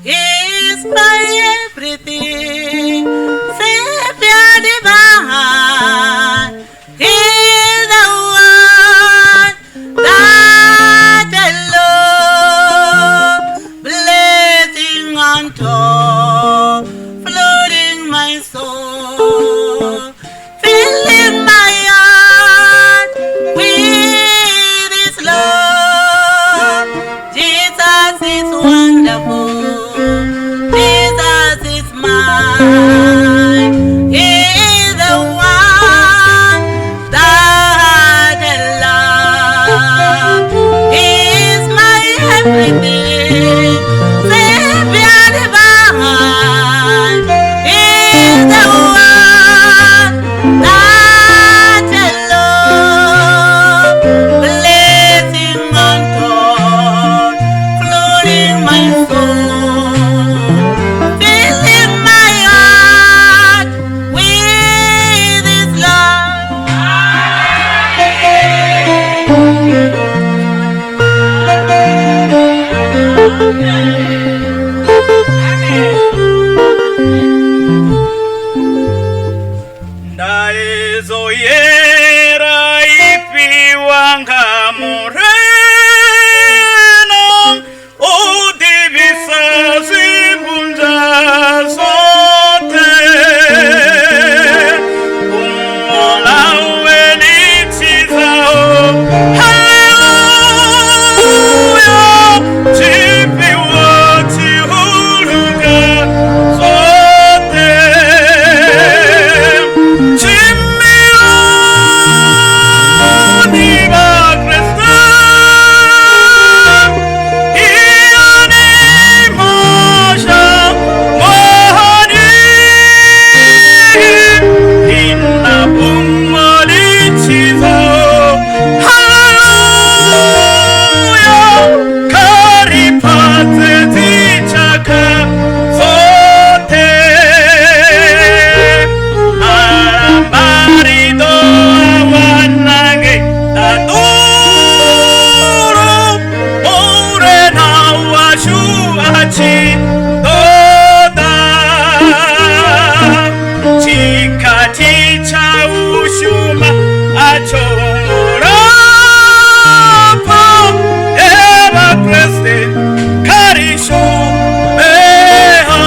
Is my everything. Savior divine is the one that I love. Blessing untold, flooding my soul, filling my heart with His love. Jesus is wonderful. Jesus is mine. He is the one that I love. He is my everything. Savior divine is the one that I love. Blessing untold, flooding my soul, filling my heart with His love. Ndaezoyera ipiwa nga Murena udivisa zwivhunzha zwoṱhe Umolawe litshidzaho Haleluya tshifhiwa tshihulu nga zwoṱhe Tshimbilani vha Kristo iyani mashangoni ina bvumo litshidzaho Haleluya kha ri pfadze dzitshakha dzoṱhe Malamba ri ḓo a wana ngei ṱaḓulu Murena washu a tshi ḓo ḓa tshikhathi tsha u shuma a tsho ngo lapfa he Vhakriste kha ri shumeha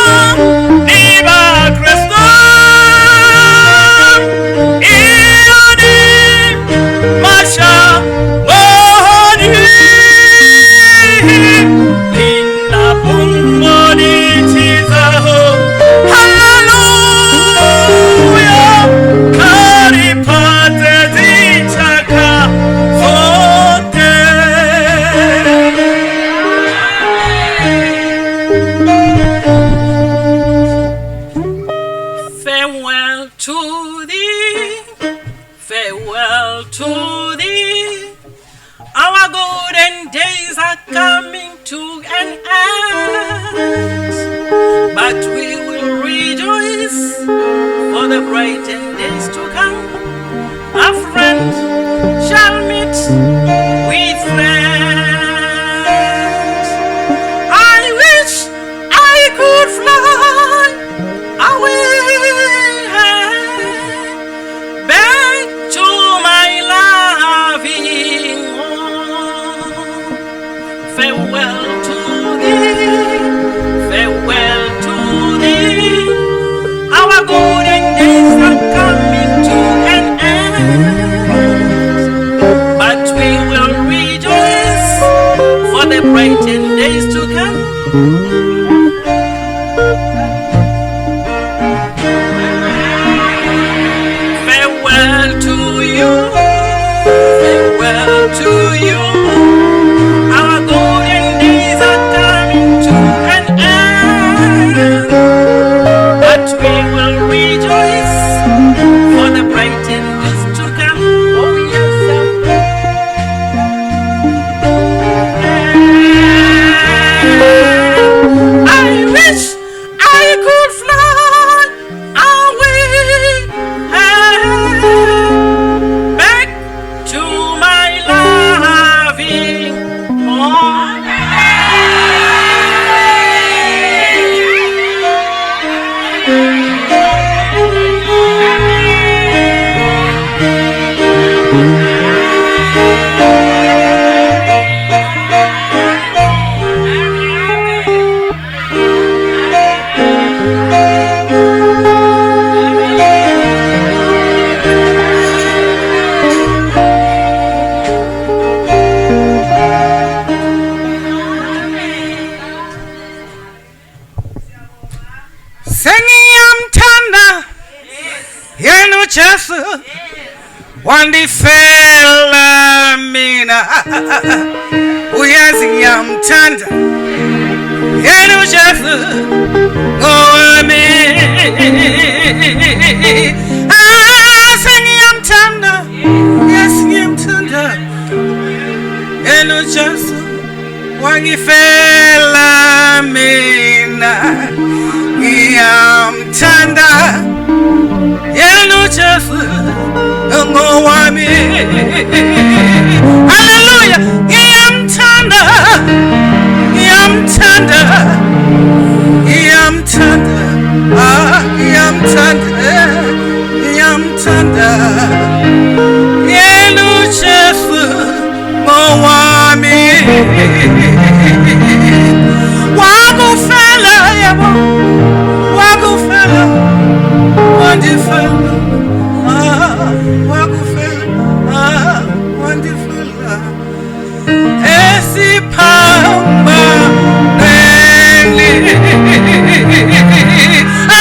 Tshimbilani vha Kristo iyani mashangoni ina bvumo litshidzaho Haleluya kha ri pfadze dzitshakha dzoṱhe Farewell to thee, farewell to thee. Our golden days are coming to an end, but we will rejoice for the brighter days to come. A friend shall meet with friends. I wish I could fly away back to my loving home. Farewell to thee, farewell to thee. Our golden days are coming to an end, but we will rejoice for the brighter days to come. Farewell to you, farewell to you. Our golden days Uyazi ngiyamthanda yena uJesu ngowami. Ah, sengiyamthanda, yes, ngiyamthanda yena uJesu wangifela mina. Ngiyamthanda yena uJesu ngowami. Haleluya, ngiyamthanda, ngiyamthanda, ngiyamthanda, ah, ngiyamthanda, ngiyamthanda yena uJesu ngowami. Wakufela, yebo, wakufela, wandifela, ah, wakufela, ah, wandifela esiphambanweni. Ah,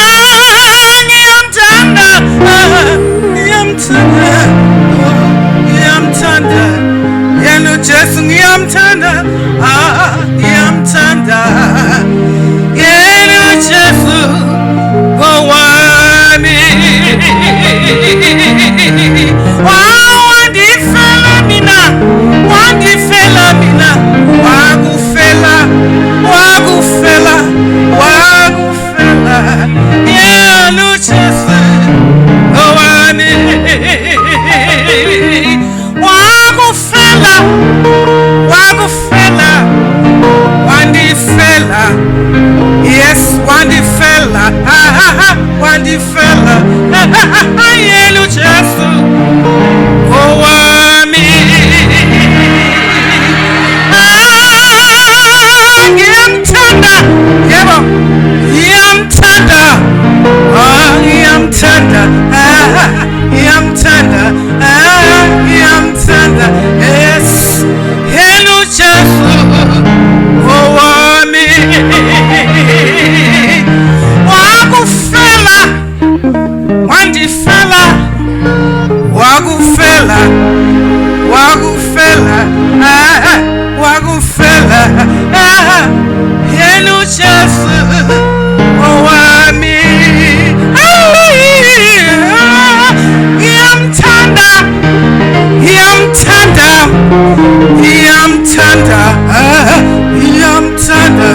ngiyamthanda, ah, ngiyamthanda, oh, ngiyamthanda yena uJesu, ngiyamthanda, ah, ngiyamthanda yena uJesu ngowami. Wandifela mina, wandifela mina, wakufela, wakufela, wakufela yena uJesu ngowami. Wakufela, wakufela, wandifela, yes, wandifela, ha ha ha, wandifela, ha ha ha, yena uJesu ngowami. Ah, ngiyamthanda, yebo, ngiyamthanda, ah, ngiyamthanda, ah, ngiyamthanda, ah, ngiyamthanda, yes, yena uJesu ngowami. Wakufela, wandifela, wakufela, wakufela, ah, wakufela, ah, yena uJesu ngowami. Ah, ngiyamthanda, ngiyamthanda, ngiyamthanda, ah, ngiyamthanda,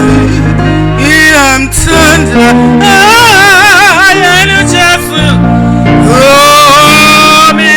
ngiyamthanda, ah, yena uJesu ngowami.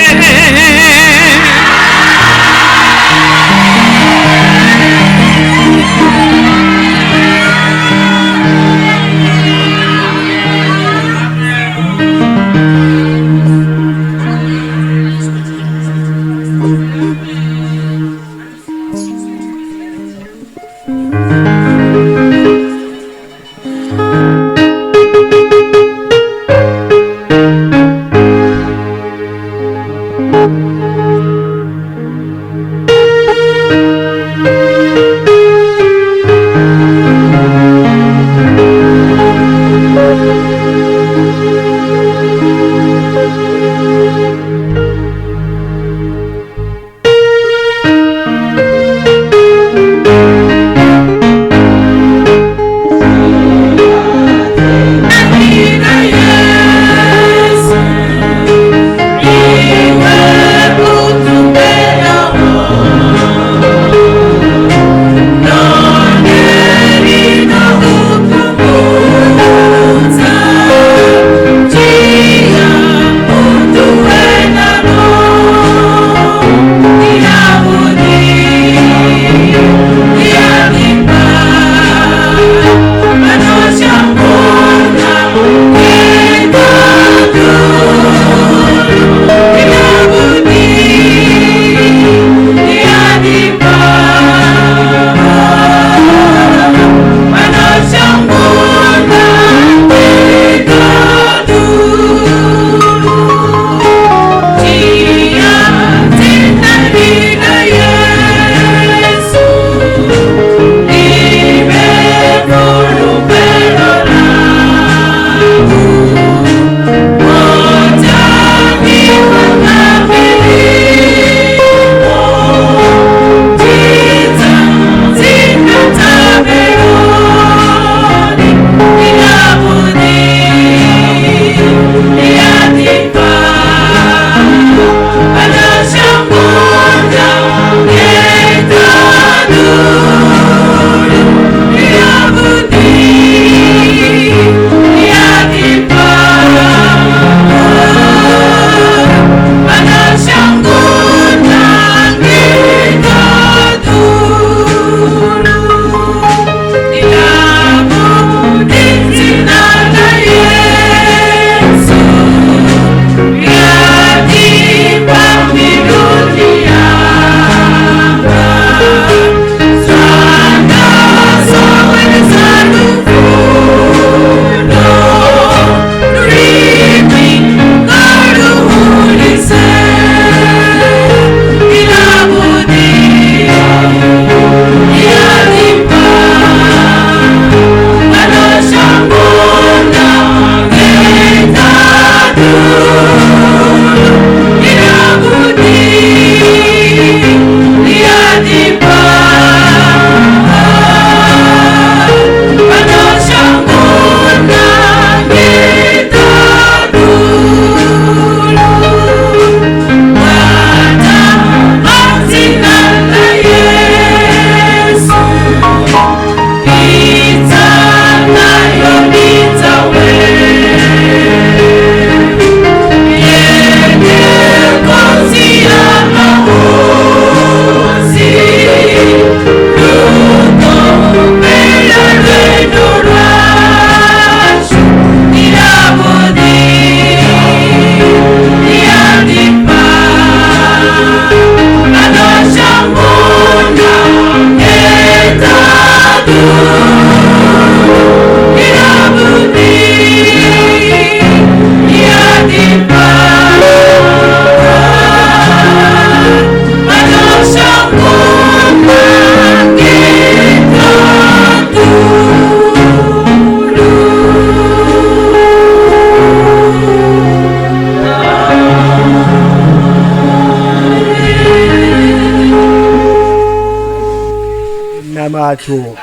Namato.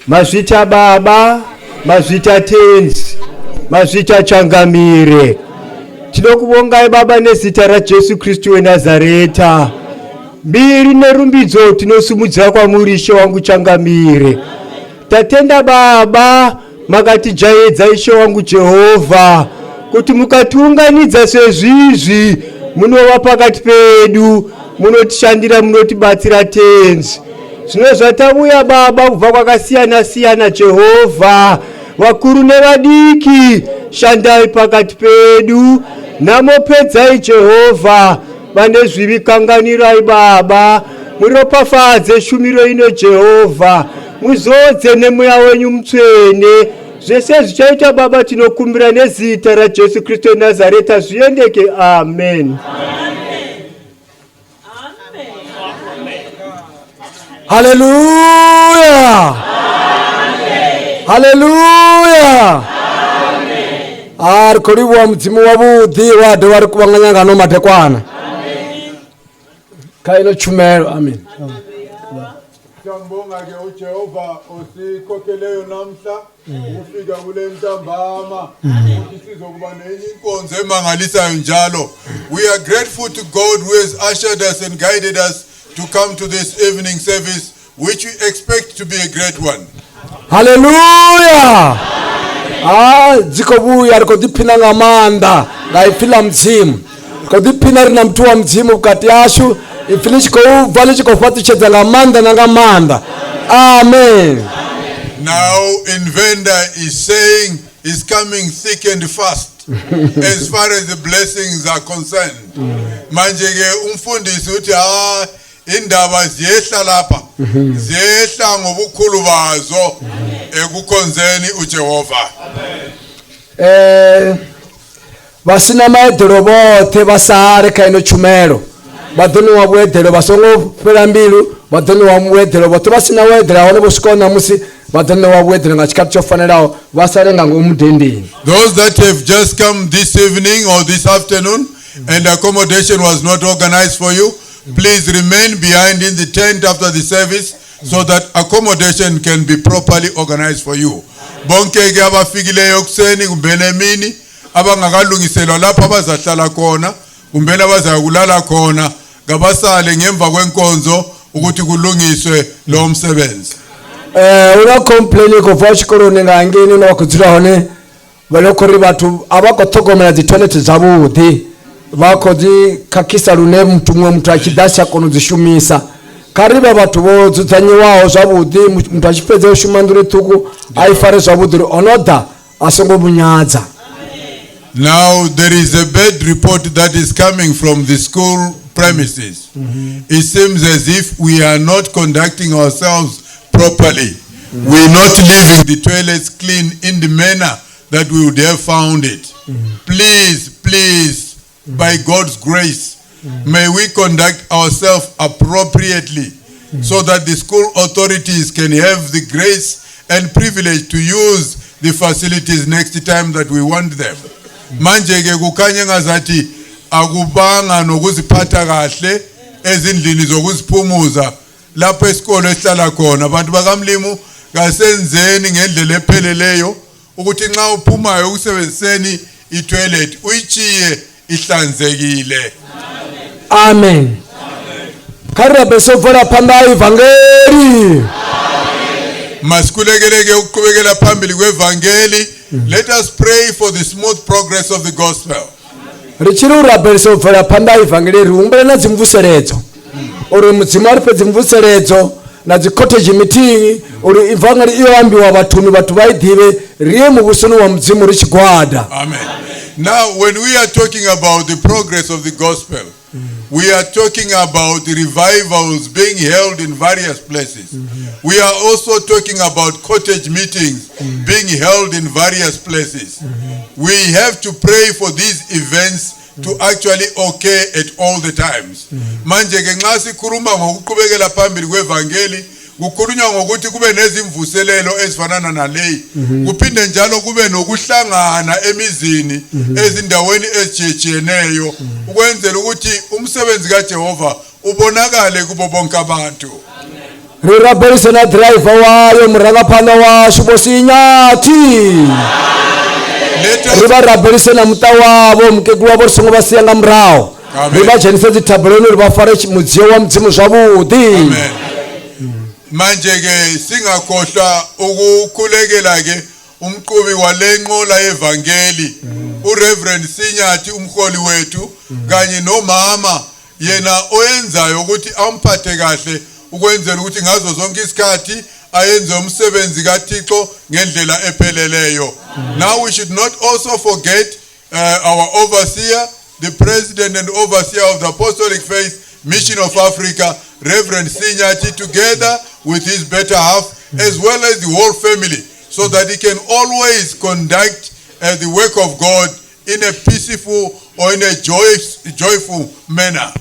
Mazvita Baba, mazvita Tenzi, mazvita Changamire. Tinokuvongai Baba nezita raJesu Kristu weNazareta. Mbiri nerumbidzo tinosumudzira kwamuri Ishe wangu Changamire. Tatenda Baba, makatijaidza Ishe wangu Jehovha, kuti mukatiunganidza sezvizvi munova pakati pedu, munotishandira, munotibatsira Tenzi. Zvino zvatavuya Baba kubva kwakasiyana siyana Jehovha, vakuru nevadiki, shandai pakati pedu, nhamo pedzai Jehovha, vane zvivi kanganirai Baba, muropafadze shumiro ino Jehovha, muzodze nemweya wenyu mutsvene. Zvese zvichaita Baba tinokumbira nezita raJesu Kristu weNazareta zviendeke. Amen. Haleluya, haleluya. A ri khou livhuwa Mudzimu wavhuḓi wa dovha ri kuvhanganya ngano madekwana kha ino tshumelo. Amen. Siyambonga ke uJehova osikhokheleyo namhla ukufika kule ntambama ukuthi sizokuba nenye inkonzo emangalisayo njalo. We are grateful to God who has ushered us and guided us to come to this evening service, which we expect to be a great one. Haleluya. Ha dzi khou vhuya, ri khou ḓiphina nga maanḓa nga ipfi ḽa Mudzimu. Ri khou ḓiphina ri na muthu wa Mudzimu vhukati hashu, ipfi ḽi tshi khou bva ḽi tshi khou fhaṱutshedza nga maanḓa na nga maanḓa. Amen. Now in Venda is saying is coming thick and fast as far as the blessings are concerned. Manje ke umfundisi uthi ha indaba ziyehla lapha, ziyehla ngobukhulu bazo ekukhonzeni uJehova. Vha sina maeḓelo vhoṱhe vha sale kha ino tshumelo, vha ḓo ṋewa vhueḓelo, vha songo fhela mbilu, vha ḓo ṋewa vhueḓelo. Vhoṱhe vha sina vhueḓelo hone vho swikaho ṋamusi vha ḓo ṋewa vhueḓelo nga tshikhathi tsho fanelaho, vha sale nga ngomu dendeni. Those that have just come this evening or this afternoon and accommodation was not organized for you, please remain behind in the tent after the service so that accommodation can be properly organized for you. Bonke ke abafikileyo ekuseni kumbe emini abangakalungiselwa lapho abazahlala khona kumbe abazakulala khona, kabasale ngemva kwenkonzo ukuthi kulungiswe lo msebenzi. Hu na complain khou bva tshikoloni nga hangeini hune vha khou dzula hone, vha no khou ri vhathu a vha khou ṱhogomela dzi toilet zwavhuḓi, vha khou dzi khakhisa lune muthu muṅwe muthu a tshi ḓa a si tsha kona u dzi shumisa. Kha ri vhe vhathu vho dzudzanyiwaho zwavhuḓi, muthu a tshi fhedza u shuma nḓuni ṱhukhu a i fare zwavhuḓi uri o no ḓa a songo munyadza. Now there is a bad report that is coming from the school premises. It seems as if we are not conducting ourselves properly. We're not leaving the toilets clean in the manner that we would have found it. Please, please, by God's grace, may we conduct ourselves appropriately so that the school authorities can have the grace and privilege to use the facilities next time that we want them. Manje ke kukhanya ngazathi akubanga nokuziphatha kahle ezindlini zokuziphumuza lapho esikolo esihlala khona. Abantu bakaMlimu, kasenzeni ngendlela epheleleyo ukuthi nxa uphumayo ukusebenziseni itoilet uyichiye ihlanzekile. Amen. Kha ri rabese u bvela phanḓa ha ivangeli. Masikhulekele ukuqhubekela phambili kwevangeli. Let us pray for the smooth progress of the gospel. Ri tshi ri u rabelisa u bvela phanḓa ha ivangeli, ri humbela na dzimvuseledzo uri Mudzimu a ri fhe dzimvuseledzo na dzi cottage meeting uri ivangeli i yo ambiwa vhathuni, vhathu vha i ḓivhe, ri ye muvhusoni wa Mudzimu ri tshigwada. Amen. Now when we are talking about the progress of the gospel, We are talking about revivals being held in various places. We are also talking about cottage meetings being held in various places. We have to pray for these events to actually occur at all the times. Manje ke nxa sikhuluma ngokuqhubekela phambili kwevangeli, kukhulunywa ngokuthi kube nezimvuselelo ezifanana naleyi, kuphinde njalo kube nokuhlangana emizini ezindaweni ezitshiyetshiyeneyo, ukwenzela ukuthi umsebenzi kaJehova ubonakale kubo bonke abantu. Ri rabelise na driver wayo, murangaphanḓa washu Vho Sinyathi. Let us Ri vha rabelise na muṱa wavho, mukegulu wavho ri songo vha sia nga murahu. Amen. Ri vha dzhenise dzithabeloni uri vha fare mudzio wa Mudzimu zwavhuḓi. Amen. Manje ke singakhohlwa ukukhulekela ke umqubi walenqola yevangeli, uReverend Sinyathi, umholi wethu, kanye nomama yena oyenzayo ukuthi amphathe kahle, ukwenzela ukuthi ngazo zonke isikhathi ayenze umsebenzi kaThixo ngendlela epheleleyo. Now we should not also forget our overseer, the president and overseer of the Apostolic Faith Mission of Africa, Reverend Sinyathi, together with his better half, as well as the whole family, so that he can always conduct the work of God in a peaceful or in a joyful manner.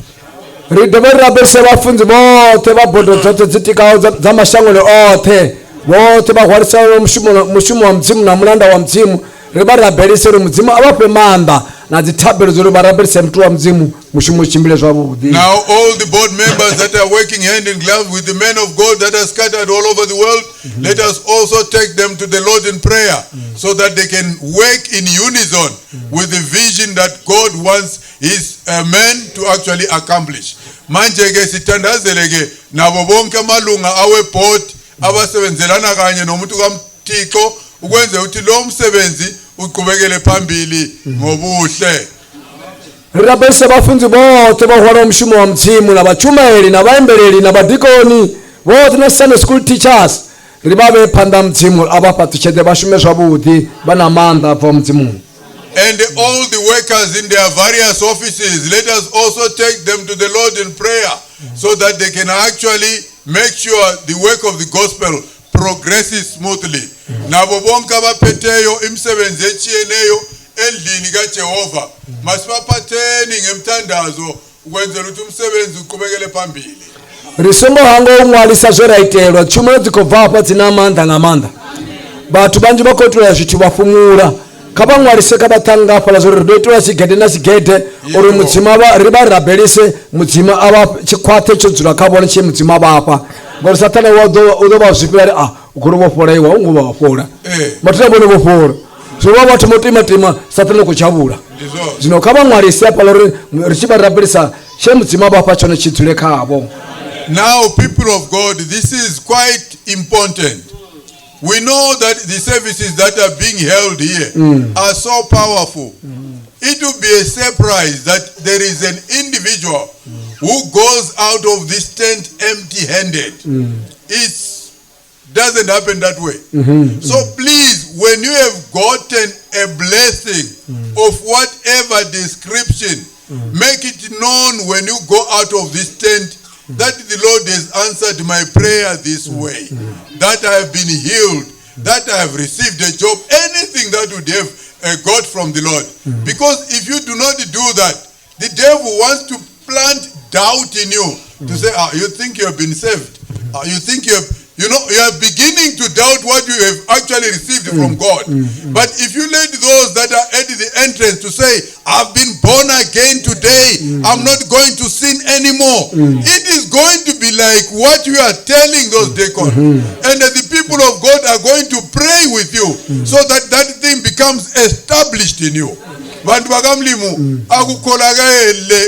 Ri dovhe ri rabelise vhafunzi vhoṱhe vha bodo dzoṱhe dzi tikaho dza mashangoni oṱhe, vhoṱhe vha hwalisaho mushumo wa Mudzimu na mulanda wa Mudzimu. Ri vha rabelise uri Mudzimu a vha fhe maanḓa na dzithabelo dzo uri vha rabelise muthu wa Mudzimu, mushumo u tshimbile zwavhuḓi. Now all the board members that are working hand in glove with the men of God that are scattered all over the world, let us also take them to the Lord in prayer, so that they can work in unison with the vision that God wants his men to actually accomplish. Manje ke sithandazele ke nabo bonke amalunga awe board abasebenzelana kanye nomuntu kaThixo, ukwenza ukuthi lo msebenzi uqhubekele phambili ngobuhle. Ri rabelise vhafunzi vhoṱhe vha hwalaho mushumo wa Mudzimu, na vhatshumaeli na vhaimbeleli na vhadikoni vhoṱhe na Sunday school teachers, ri vha vhee phanḓa Mudzimu a vha fhaṱutshedze vha shume zwavhuḓi vha na maanḓa a bvaho Mudzimuni. And all the workers in their various offices, let us also take them to the Lord in prayer, so that they can actually make sure the work of the gospel progresses smoothly. Nabo bonke abaphetheyo imisebenzi etshiyeneyo endlini kaJehova, masibaphatheni ngemthandazo ukwenzela ukuthi umsebenzi uqhubekele phambili. Ri songo hangwa u ṅwalisa zwe ra itelwa. Tshumelo dzi khou bva hafha dzi na maanḓa nga maanḓa. Vhathu vhanzhi vha khou itelwa zwithu vha fhumula. Kha vha ṅwalise kha vhaṱhannga hafhaḽa zwa uri ri ḓo itelwa tshigede na tshigede, uri Mudzimu a vha, ri vha rabelise, Mudzimu a vha tshikhwaṱhe tsho dzula kha vhone tshe Mudzimu a vha fha. Ngori Sathane wa ḓo, u ḓo vha zwifhela ri, ah, u khou ri vho fhola iwe, a u ngo vha wa fhola. Mathina vhone vho fhola. Zwino vha vha thoma u timatima, Sathane u khou tshavhula. Zwino kha vha ṅwalise hafhaḽa uri ri tshi vha rabelisa tshe Mudzimu a vha fha tshone tshi dzule khavho. Now, people of God, this is quite important. We know that the services that are being held here are so powerful. It will be a surprise that there is an individual who goes out of this tent empty-handed. It doesn't happen that way. So please, when you have gotten a blessing of whatever description, make it known when you go out of this tent that the Lord has answered my prayer this way, that I have been healed, that I have received a job, anything that would have got from the Lord. Because if you do not do that, the devil wants to plant doubt in you, to say, you think you have been saved. You think you have, you know, you are beginning to doubt what you have actually received from God. But if you let those that are at the entrance to say, I've been born again today, I'm not going to sin anymore. It is going to be like what you are telling those deacons. And that the people of God are going to pray with you so that that thing becomes established in you. Bantu bakaMlimu, akukholakali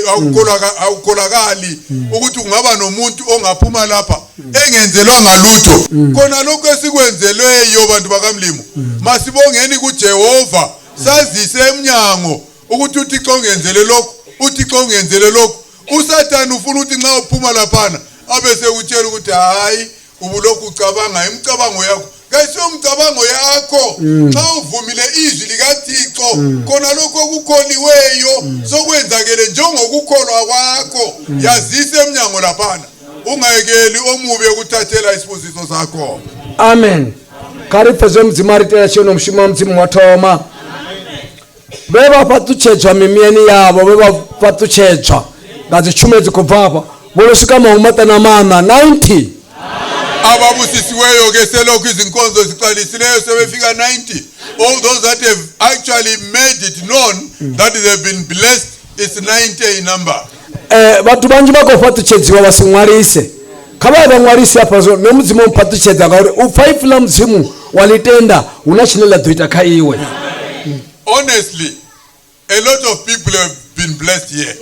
ukuthi kungaba nomuntu ongaphuma lapha engenzelwanga lutho. Khona lokho esikwenzelweyo, bantu bakaMlimu, masibongeni kuJehova, sazise emnyango ukuthi uThixo ungenzele lokhu, uThixo ungenzele lokhu. uSathane ufuna ukuthi nxa uphuma laphana abe sekutshela ukuthi hayi, ubulokhu ucabanga imicabango yakho. Kayisiyo mcabango yakho nxa uvumile izwi likaThixo khona lokho okukholiweyo sokwenzakele njengokukholwa kwakho yazise emnyango laphana ungayekeli omubi ekuthathela isibusiso sakho. Amen. Kha ri pfe zwe Mudzimu a ri itela tshino mushumo wa Mudzimu wa thoma. Vhe vha fhaṱutshedzwa mimiyani yavho, vhe vha fhaṱutshedzwa nga dzitshumelo dzi khou bva hafha, vho no swika mahumaṱanu a maṋa, 90. Ababusisiweyo ke selokhu izinkonzo ziqalisileyo sebefika 90. All those that have actually made it known that they've been blessed is 90 in number. Eh, vhathu vhanzhi vha khou fhaṱutshedziwa vha si ṅwalise. Kha vha ye vha ṅwalise hafha zwo nṋe Mudzimu o mphaṱutshedza ngauri u pfa ipfi ḽa Mudzimu wa ḽi tenda hu na tshine ḽa ḓo ita kha iwe. Honestly, a lot of people have been blessed here.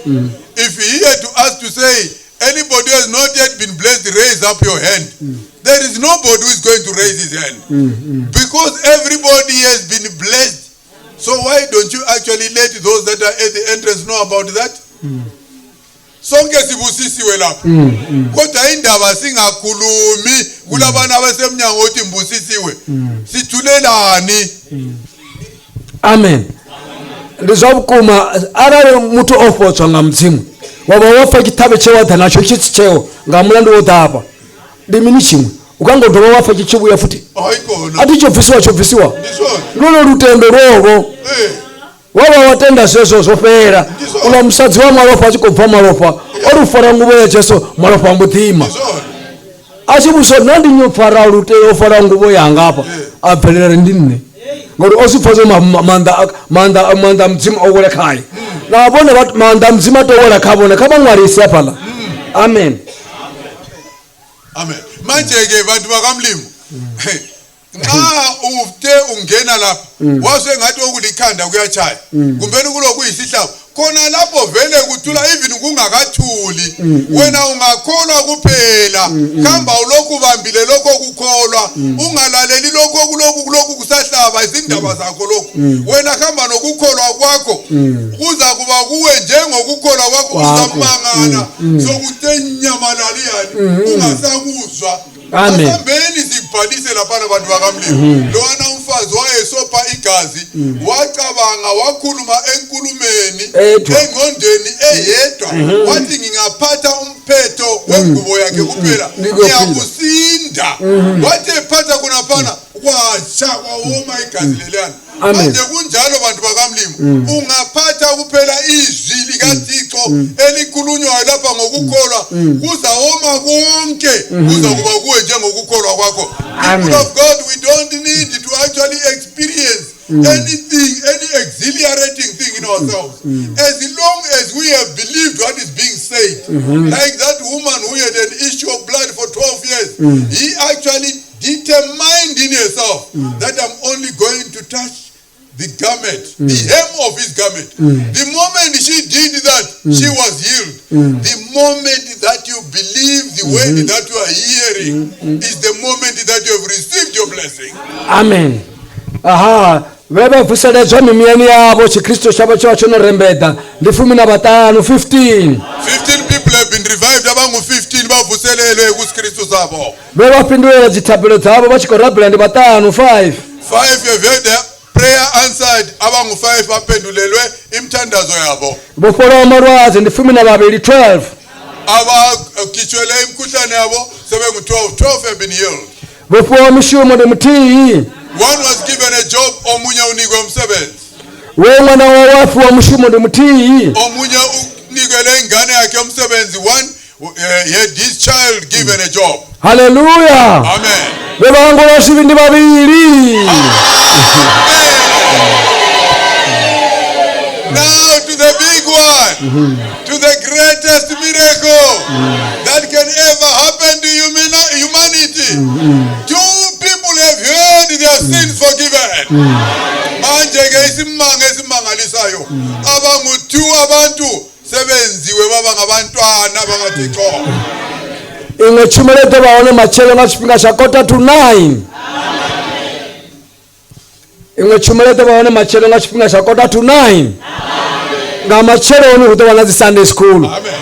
If he had to ask to say, anybody who has not yet been blessed, raise up your hand. There is nobody who is going to raise his hand. Because everybody has been blessed. So why don't you actually let those that are at the entrance know about that? Sonke sibusisiwe lapha. Kodwa indaba singakhulumi kulabana abasemnyango ukuthi ngibusisiwe. Sithulelani? Amen. Ndi zwa vhukuma arali muthu o fhodzwa nga Mudzimu wa vha wo fa tshiṱhavhe tshe wa ḓa natsho tshi si tsheo nga mulandu wo ḓa hafha ndi mini tshiṅwe u ka ngo dovha wa fa tshi tshi vhuya futhi Hayi kona. a thi tsho bvisiwa tsho bvisiwa Ndi zwone. lwolo lutendo lwolwo Eh. Wa vha wa tenda zwezwo zwo fhela. Uḽa musadzi wa malofha a tshi khou bva malofha, o ri fara nguvho ya Jesu, malofha a mbo ḓi ima. A tshi vhudziswa, na ndi nnyi o faraho lutendo, o faraho nguvho yanga hafha? A bvelela ri ndi nṋe. Ngauri o zwi pfa zwo maanḓa maanḓa maanḓa a Mudzimu o wela khae. Na vhone maanḓa a Mudzimu a tou wela kha vhone, kha vha ṅwalise hafhaḽa. Amen. Amen. Manje-ke bantu bakaMlimu nxa uthe ungena lapha wase ngathi okulikhanda kuyatshaya kumbeni kulokhu yisihlabo khona lapho vele kuthula even kungakathuli wena ungakholwa kuphela khamba ulokhu ubambile lokho kukholwa ungalaleli lokho kulokhu kulokhu kusahlaba izindaba zakho lokhu wena hamba nokukholwa kwakho kuza kuba kuwe njengokukholwa kwakho Kwakho. uzamangala sokuthe nyamalali yani ungasakuzwa Amen. Asambeni sibhalise laphana bantu bakamlimi. Lowana umfazi wayesopha igazi wacabanga wakhuluma enkulumeni Eyedwa. engqondweni eyedwa wathi ngingaphatha umphetho wengubo yakhe kuphela Ngikuyophila. ngiyakusinda. Wathi ephatha khonaphana kwatsha kwawoma igazi leliyana. Amen. Manje kunjalo bantu bakamlimi ungaphatha kuphela izwi likaThixo elikhulunywayo lapha ngokukholwa kuzawoma konke kuzakuba kuwe njengokukholwa kwakho. Amen. People of God, we don't need to actually experience anything, any exhilarating thing in ourselves. As long as we have believed what is being said, like that woman who had an issue of blood for 12 years, he actually determined in herself that I'm only going to touch the garment, the hem of his garment. The moment she did that, she was healed. The moment that you believe the word that you are hearing is the moment that you have received your blessing. Amen. Aha, vhe vha vuseledzwa mimiyani yavho tshikristo tshavho tsho vha tsho no rembeḓa ndi fumi na vhaṱanu 15. 15 people have been revived abangu-15 bavuselelwe kusiKristu sabo. Vhe vha fhindulela dzithabelo dzavho vha tshi khou rabela ndi vhaṱanu 5. 5 have had their prayer answered abangu-5 baphendulelwe imithandazo yabo. Vho fholaho malwadze ndi fumi na vhavhili 12. Abakhitshelwe imikhuhlane yabo sebengu-12 12 have been healed. Vho fhiwaho mishumo ndi muthihi. One was given a job omunye unikwe umsebenzi. We ṅwana wawe a fhiwa mushumo ndi muthihi. Omunye unikele ingane yakhe umsebenzi. One had his child given a job. Haleluya. Amen. Vhe vha hangwelwa zwivhi ndi vhavhili. Now to the big one, to the greatest miracle that can ever happen to humanity. Two people have heard their sins forgiven. Manje ke isimanga esimangalisayo abangu-2 abantu sebenziwe baba ngabantwana bangaThixo. Iṅwe tshumelo i ḓo vha hone matshelo nga tshifhinga tsha kota to 9. Iṅwe tshumelo i ḓo vha hone matshelo nga tshifhinga tsha kota to 9. Nga matsheloni hu ḓo vha na dzi Sunday school. Amen.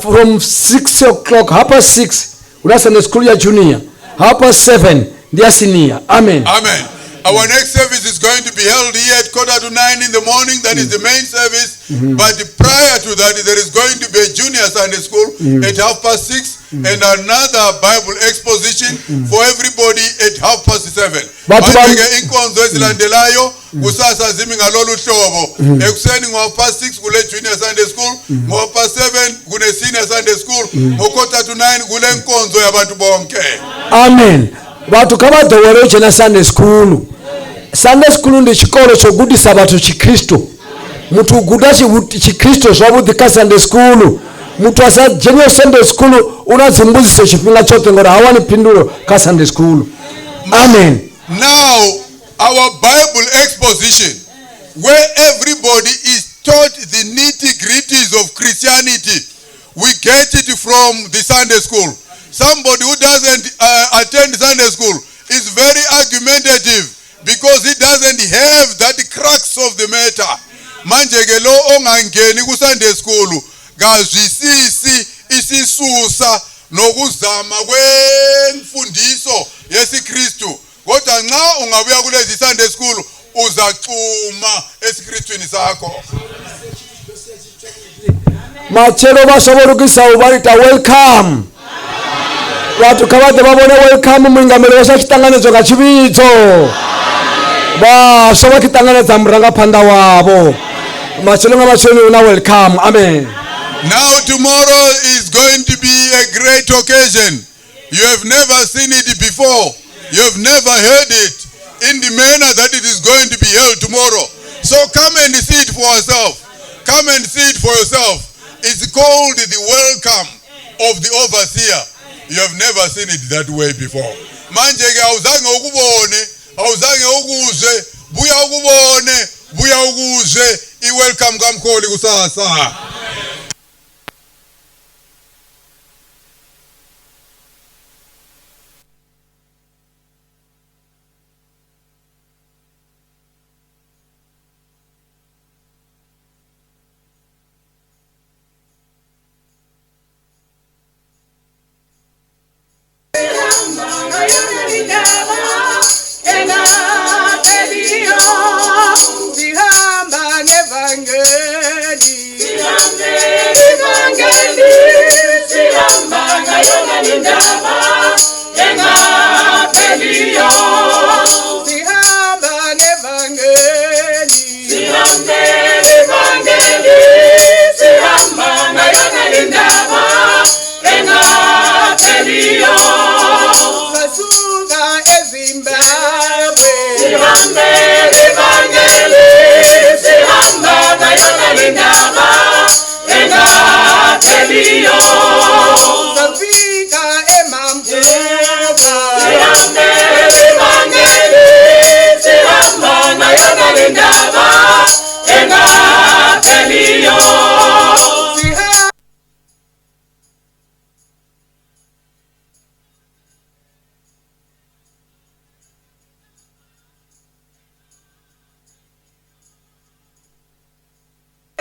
From 6 o'clock, half past 6 hu na Sunday school ya junior, half past 7 Ndi ya senior. Amen. Amen. Our next service is going to be held here at 8:45 in the morning. That is the main service. But prior to that, there is going to be a junior Sunday school at 6:30 and another Bible exposition for everybody at 7:30. Batho ba- Manje ke inkonzo ezilandelayo kusasa zimi ngalolu hlobo. Ekuseni ngo 6:30 kule junior Sunday school, ngo 7:30 kune senior Sunday school, ngo 8:45 kule nkonzo yabantu bonke. Amen. Vhathu kha vha ḓowele u dzhena Sunday school. Sunday school ndi tshikolo tsho gudisa vhathu tshikristo. Muthu u guda tshikristo zwavhuḓi kha Sunday school. Muthu a sa dzheniho Sunday school u na dzimbudziso tshifhinga tshoṱhe ngori ha wani phindulo kha Sunday school. Amen. Now, our Bible exposition, where everybody is taught the nitty-gritties of Christianity, we get it from the Sunday school. Somebody who doesn't attend Sunday school is very argumentative because he doesn't have that crux of the matter. Manje ke lo ongangeni ku Sunday school kazwisisi isisusa nokuzama kwemfundiso yesiKristu, kodwa nxa ungabuya kulezi Sunday school uzaxuma esiKristwini sakho. Matshelo vhaswa vho lugisaho vha ita welcome. Vhathu kha vha ḓe vha vhone welcome muingameli washu a tshi ṱanganedzwa nga tshivhidzo. Vhaswa vha tshi ṱanganedza murangaphanḓa wavho. Matshelo nga matsheloni hu na welcome. Amen. Now tomorrow is going to be a great occasion. You have never seen it before. You have never heard it in the manner that it is going to be held tomorrow. So come and see it for yourself. Come and see it for yourself. It's called the welcome of the overseer. You have never seen it that way before. Manje ke awuzange ukubone, awuzange ukuzwe, buya ukubone, buya ukuzwe i-welcome kamkholi kusasa. Sihamba ngevangeli, sihamba ngevangeli, sasuka eZimbabwe, safika eMambuba, sihamba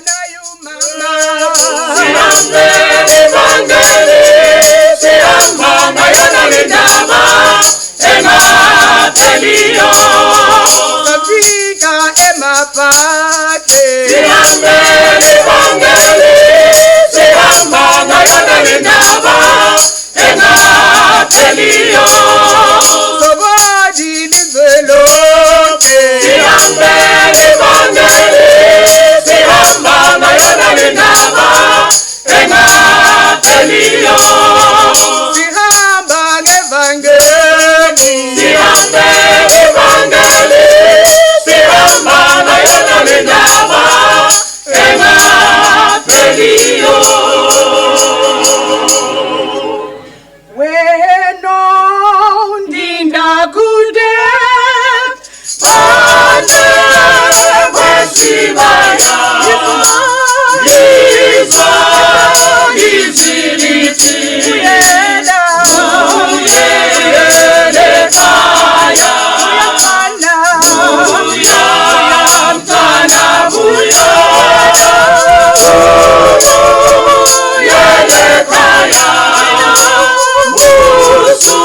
nayo mama. Safika emapate, sobodi lizwe lonke, sihamba ngevangeli, wena ndindakude phandle kwesibaya, buyela uyafana, Musu,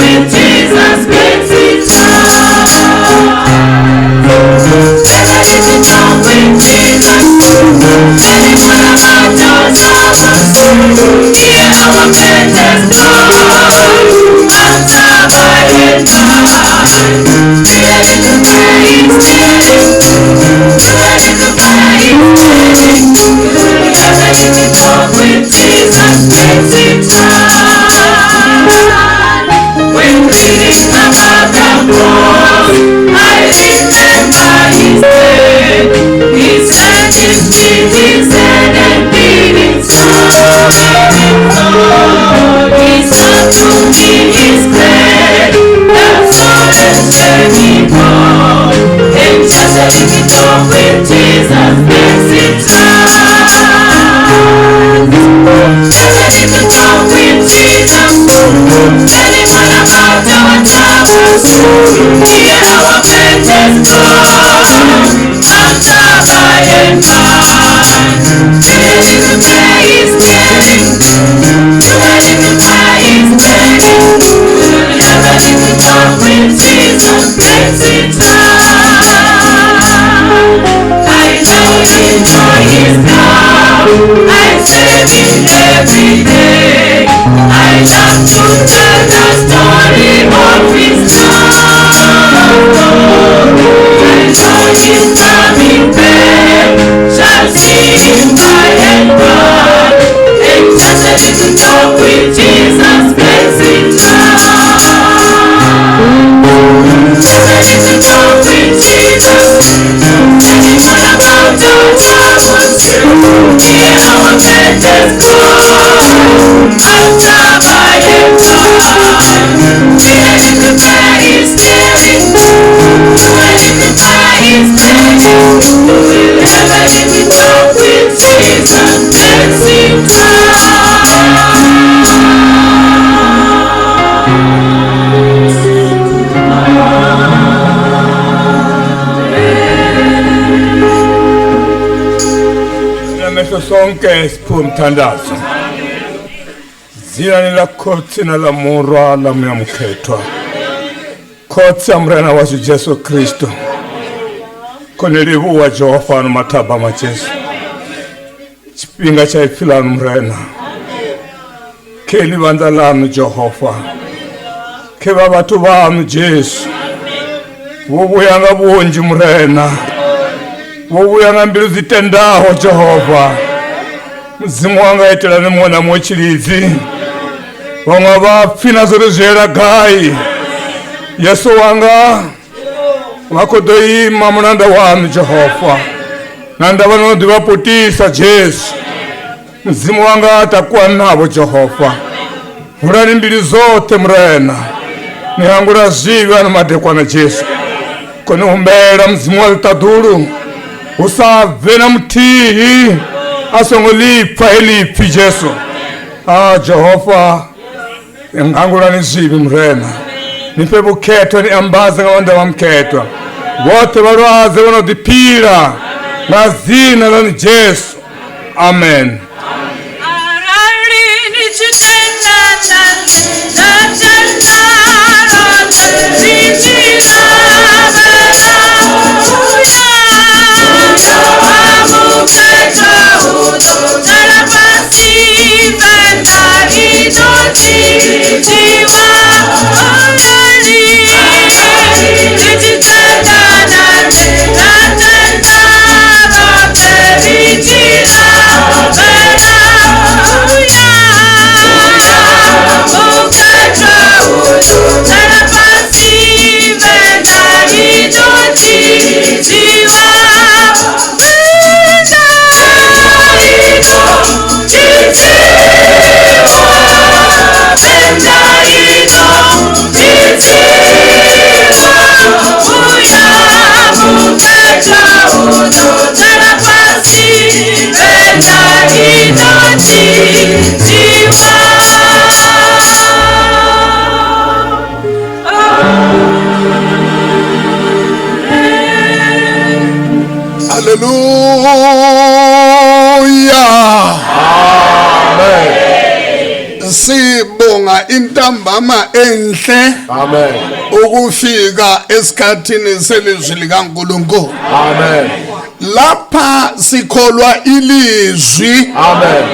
With Jesus makes it. Namehlo sonke siphume umthandazo. Dzinani ḽa Khotsi na ḽa Murwa ḽa Muya Mukhethwa. Khotsi a Murena washu Jesu Kristo. Khone livhuwa Jehova ano mathabama Jesu. Tshifhinga tsha ipfi ḽanu Murena. Khe ḽivhanḓa ḽanu Jehova. Khe vha vhathu vhaṋu Jesu. Vho vhuya nga vhunzhi Murena. Vho vhuya nga mbilu dzi tendaho Jehova. Mudzimu wanga itelani muṅwe na muṅwe tshilidzi. Vhaṅwe vha pfi na zwo ri zwi yela gai. Yesu wanga vha khou ḓo ima mulanda waṋu Jehova. Na ndavha no ḓi vha putisa Jesu. Mudzimu wanga takuwa navho Jehova. Vulani mbilu dzoṱhe Murena. Ni hangula zwivhi ano madekwana Jesu. Kone humbela Mudzimu wa ḽiṱaḓulu hu sa bve na muthihi a songo ḽipfa heḽi ipfi Jesu. Ah Jehova, hangulani zwivhi Murena. Ni fhe vhukhethwa, ni ambadze nga maanḓa wa mukhethwa. Vhoṱhe vhalwadze vho no ḓi phila nga dzina ḽa Jesu. Amen. Arali ni tshi tenda na nṋe, nda tenda roṱhe ri tshi rabela. Muya wa mukhethwa u ḓo ḓala fhasi, Venḓa i ḓo dzhiiwa. Arali ni tshi tenda na nṋe, nda tenda roṱhe ri tshi rabela. Muya mukhethwa u ḓo ḓala fhasi, Venḓa i ḓo dzhiiwa. Venḓa i ḓo dzhiiwa. Venḓa i ḓo dzhiiwa. Muya mukhethwa u ḓo ḓala fhasi, Venḓa i ḓo dzhiiwa. Haleluya. Sibonga intambama enhle. Amen. Ukufika esikhathini selizwi likaNkulunkulu. Amen. Lapha sikholwa ilizwi. Amen.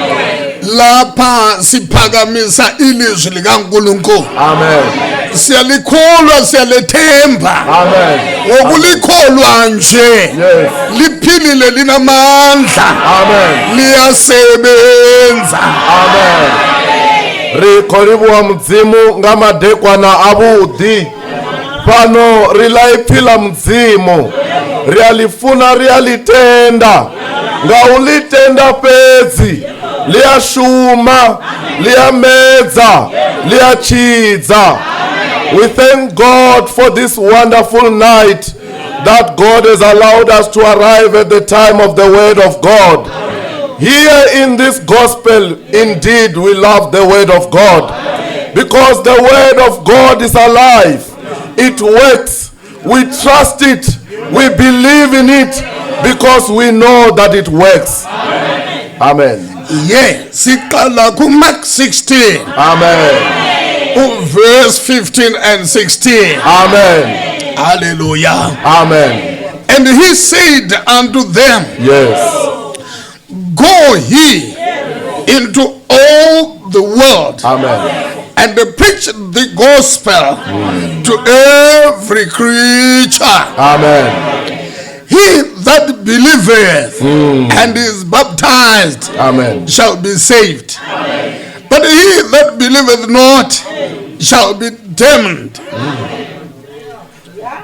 Lapha siphakamisa ilizwi likaNkulunkulu. Amen. Siyalikholwa, siyalethemba. Amen. Ngokulikholwa nje. Yes. Liphilile linamandla. Amen. Liyasebenza. Amen. Ri khou livhuwa Mudzimu nga madekwana avhuḓi. Fhano ri ḽa ipfi ḽa Mudzimu. Ri a ḽi funa, ri a ḽi tenda. Nga u ḽi tenda fhedzi ḽi a shuma, ḽi a medza, ḽi a tshidza. We thank God for this wonderful night that God has allowed us to arrive at the time of the word of God. Here in this gospel, indeed, we love the word of God, because the word of God is alive. It works. We trust it. We believe in it because we know that it works. Amen. Yeah, siqala kuMark 16. Amen. Verse 15 and 16. Amen. Hallelujah. Amen. And he said unto them, Yes. Go ye into all the world. Amen. And preach the gospel to every creature. Amen. He that believeth and is baptized, Amen, shall be saved. But he that believeth not shall be damned.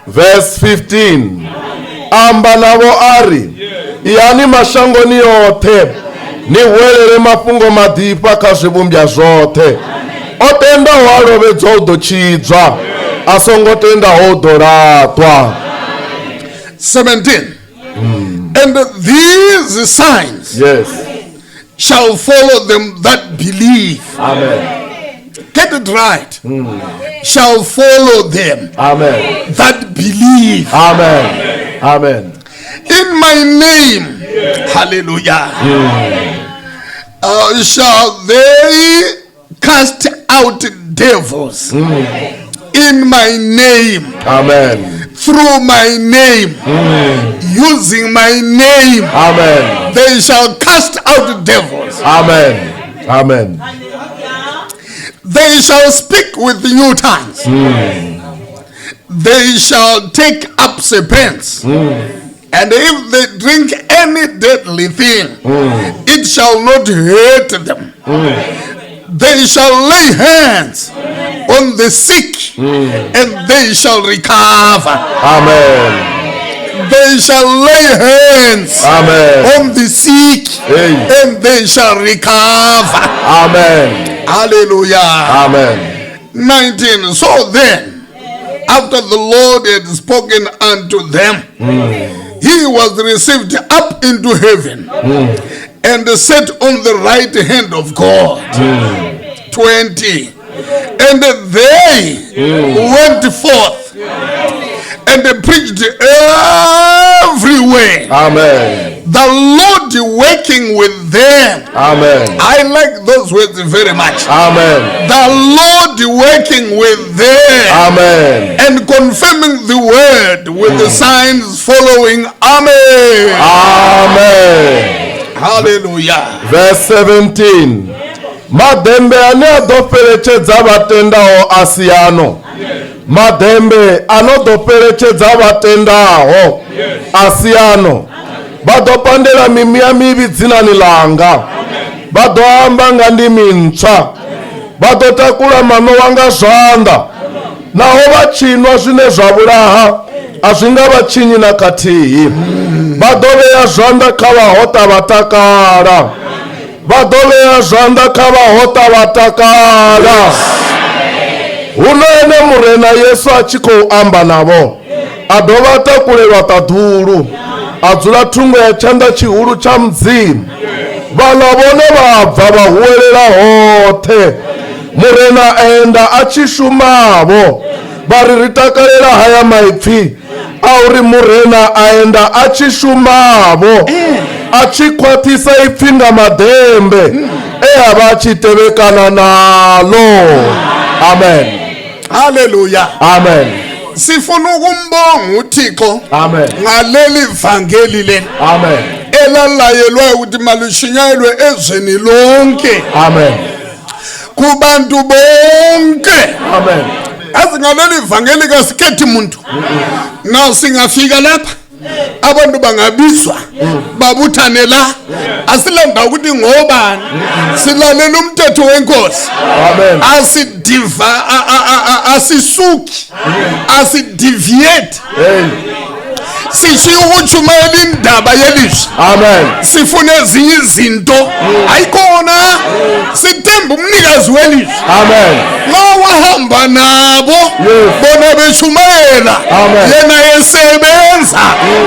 Verse 15. Amba navho a ri, Iyani mashangoni oṱhe, ni hwelele mafhungo maḓifha kha zwivhumbwa zwoṱhe. O tendaho a lovhedzwa u ḓo tshidzwa, a songo tendaho u ḓo laṱwa. 17. And these signs, Yes, shall follow them that believe. Amen. Get it right. Shall follow them, Amen, that believe. Amen. Amen. In my name, hallelujah, shall they cast out devils. In my name. Amen. Through my name. Using my name. Amen. They shall cast out devils. Amen. Amen. They shall speak with new tongues. They shall take up serpents. And if they drink any deadly thing, it shall not hurt them. They shall lay hands on the sick, and they shall recover. Amen. They shall lay hands, Amen, on the sick, Hey. and they shall recover. Amen. Hallelujah. Amen. 19. So then, after the Lord had spoken unto them, he was received up into heaven, and sat on the right hand of God. 20. And they went forth and preached everywhere. Amen. The Lord working with them. Amen. I like those words very much. Amen. The Lord working with them. Amen. And confirming the word with the signs following. Amen. Amen. Hallelujah. Verse 17. Maḓembe ane a ḓo fheletshedza vhatendaho a si ano. Maḓembe a no ḓo fheletshedza vhatendaho a si ano. Vha ḓo pandela mimuya mivhi dzinani ḽanga. Vha ḓo amba nga ndimi ntswa. Vha ḓo takula manowa nga zwanḓa. Naho vha tshi nwa zwine zwa vhulaha, a zwi nga vha tshinyi na khathihi. Vha ḓo vhea zwanḓa kha vhahoṱa vha takala. Vha ḓo vhea zwanḓa kha vhahoṱa vha takala. Huno ene Murena Yesu a tshi khou amba navho, a dovha a takulelwa ṱaḓulu, a dzula thungo ya tshanḓa tshihulu tsha Mudzimu. Vhaḽa vhone vha bva vha huwelela hoṱhe. Murena a enda a tshi shumavho. Vha ri ri takalela haya maipfi a uri Murena a enda a tshi shumavho, a tshi khwaṱhisa ipfi nga maḓembe e a vha a tshi tevhekana nalo. Amen. Hallelujah. Amen. Sifuna ukumbonga uThixo. Amen. Ngaleli vangeli leli. Amen. Elalayelwa ukuthi malushunyayelwe ezweni lonke. Amen. Kubantu bonke. Amen. Yazi ngaleli vangeli kasikhethi muntu. Now singafika lapha abantu bangabizwa babuthane la, asilanda ukuthi ngobani, silalela umthetho wenkosi. Amen. Asidiva asisuki, asideviate. Hey. Sishiya ukutshumayela indaba yelizwi. Amen. Sifuna ezinye izinto, ayikhona. Sithemba umnikazi welizwi. Amen. Nxa wahamba nabo bona beshumayela, Amen. yena esebenza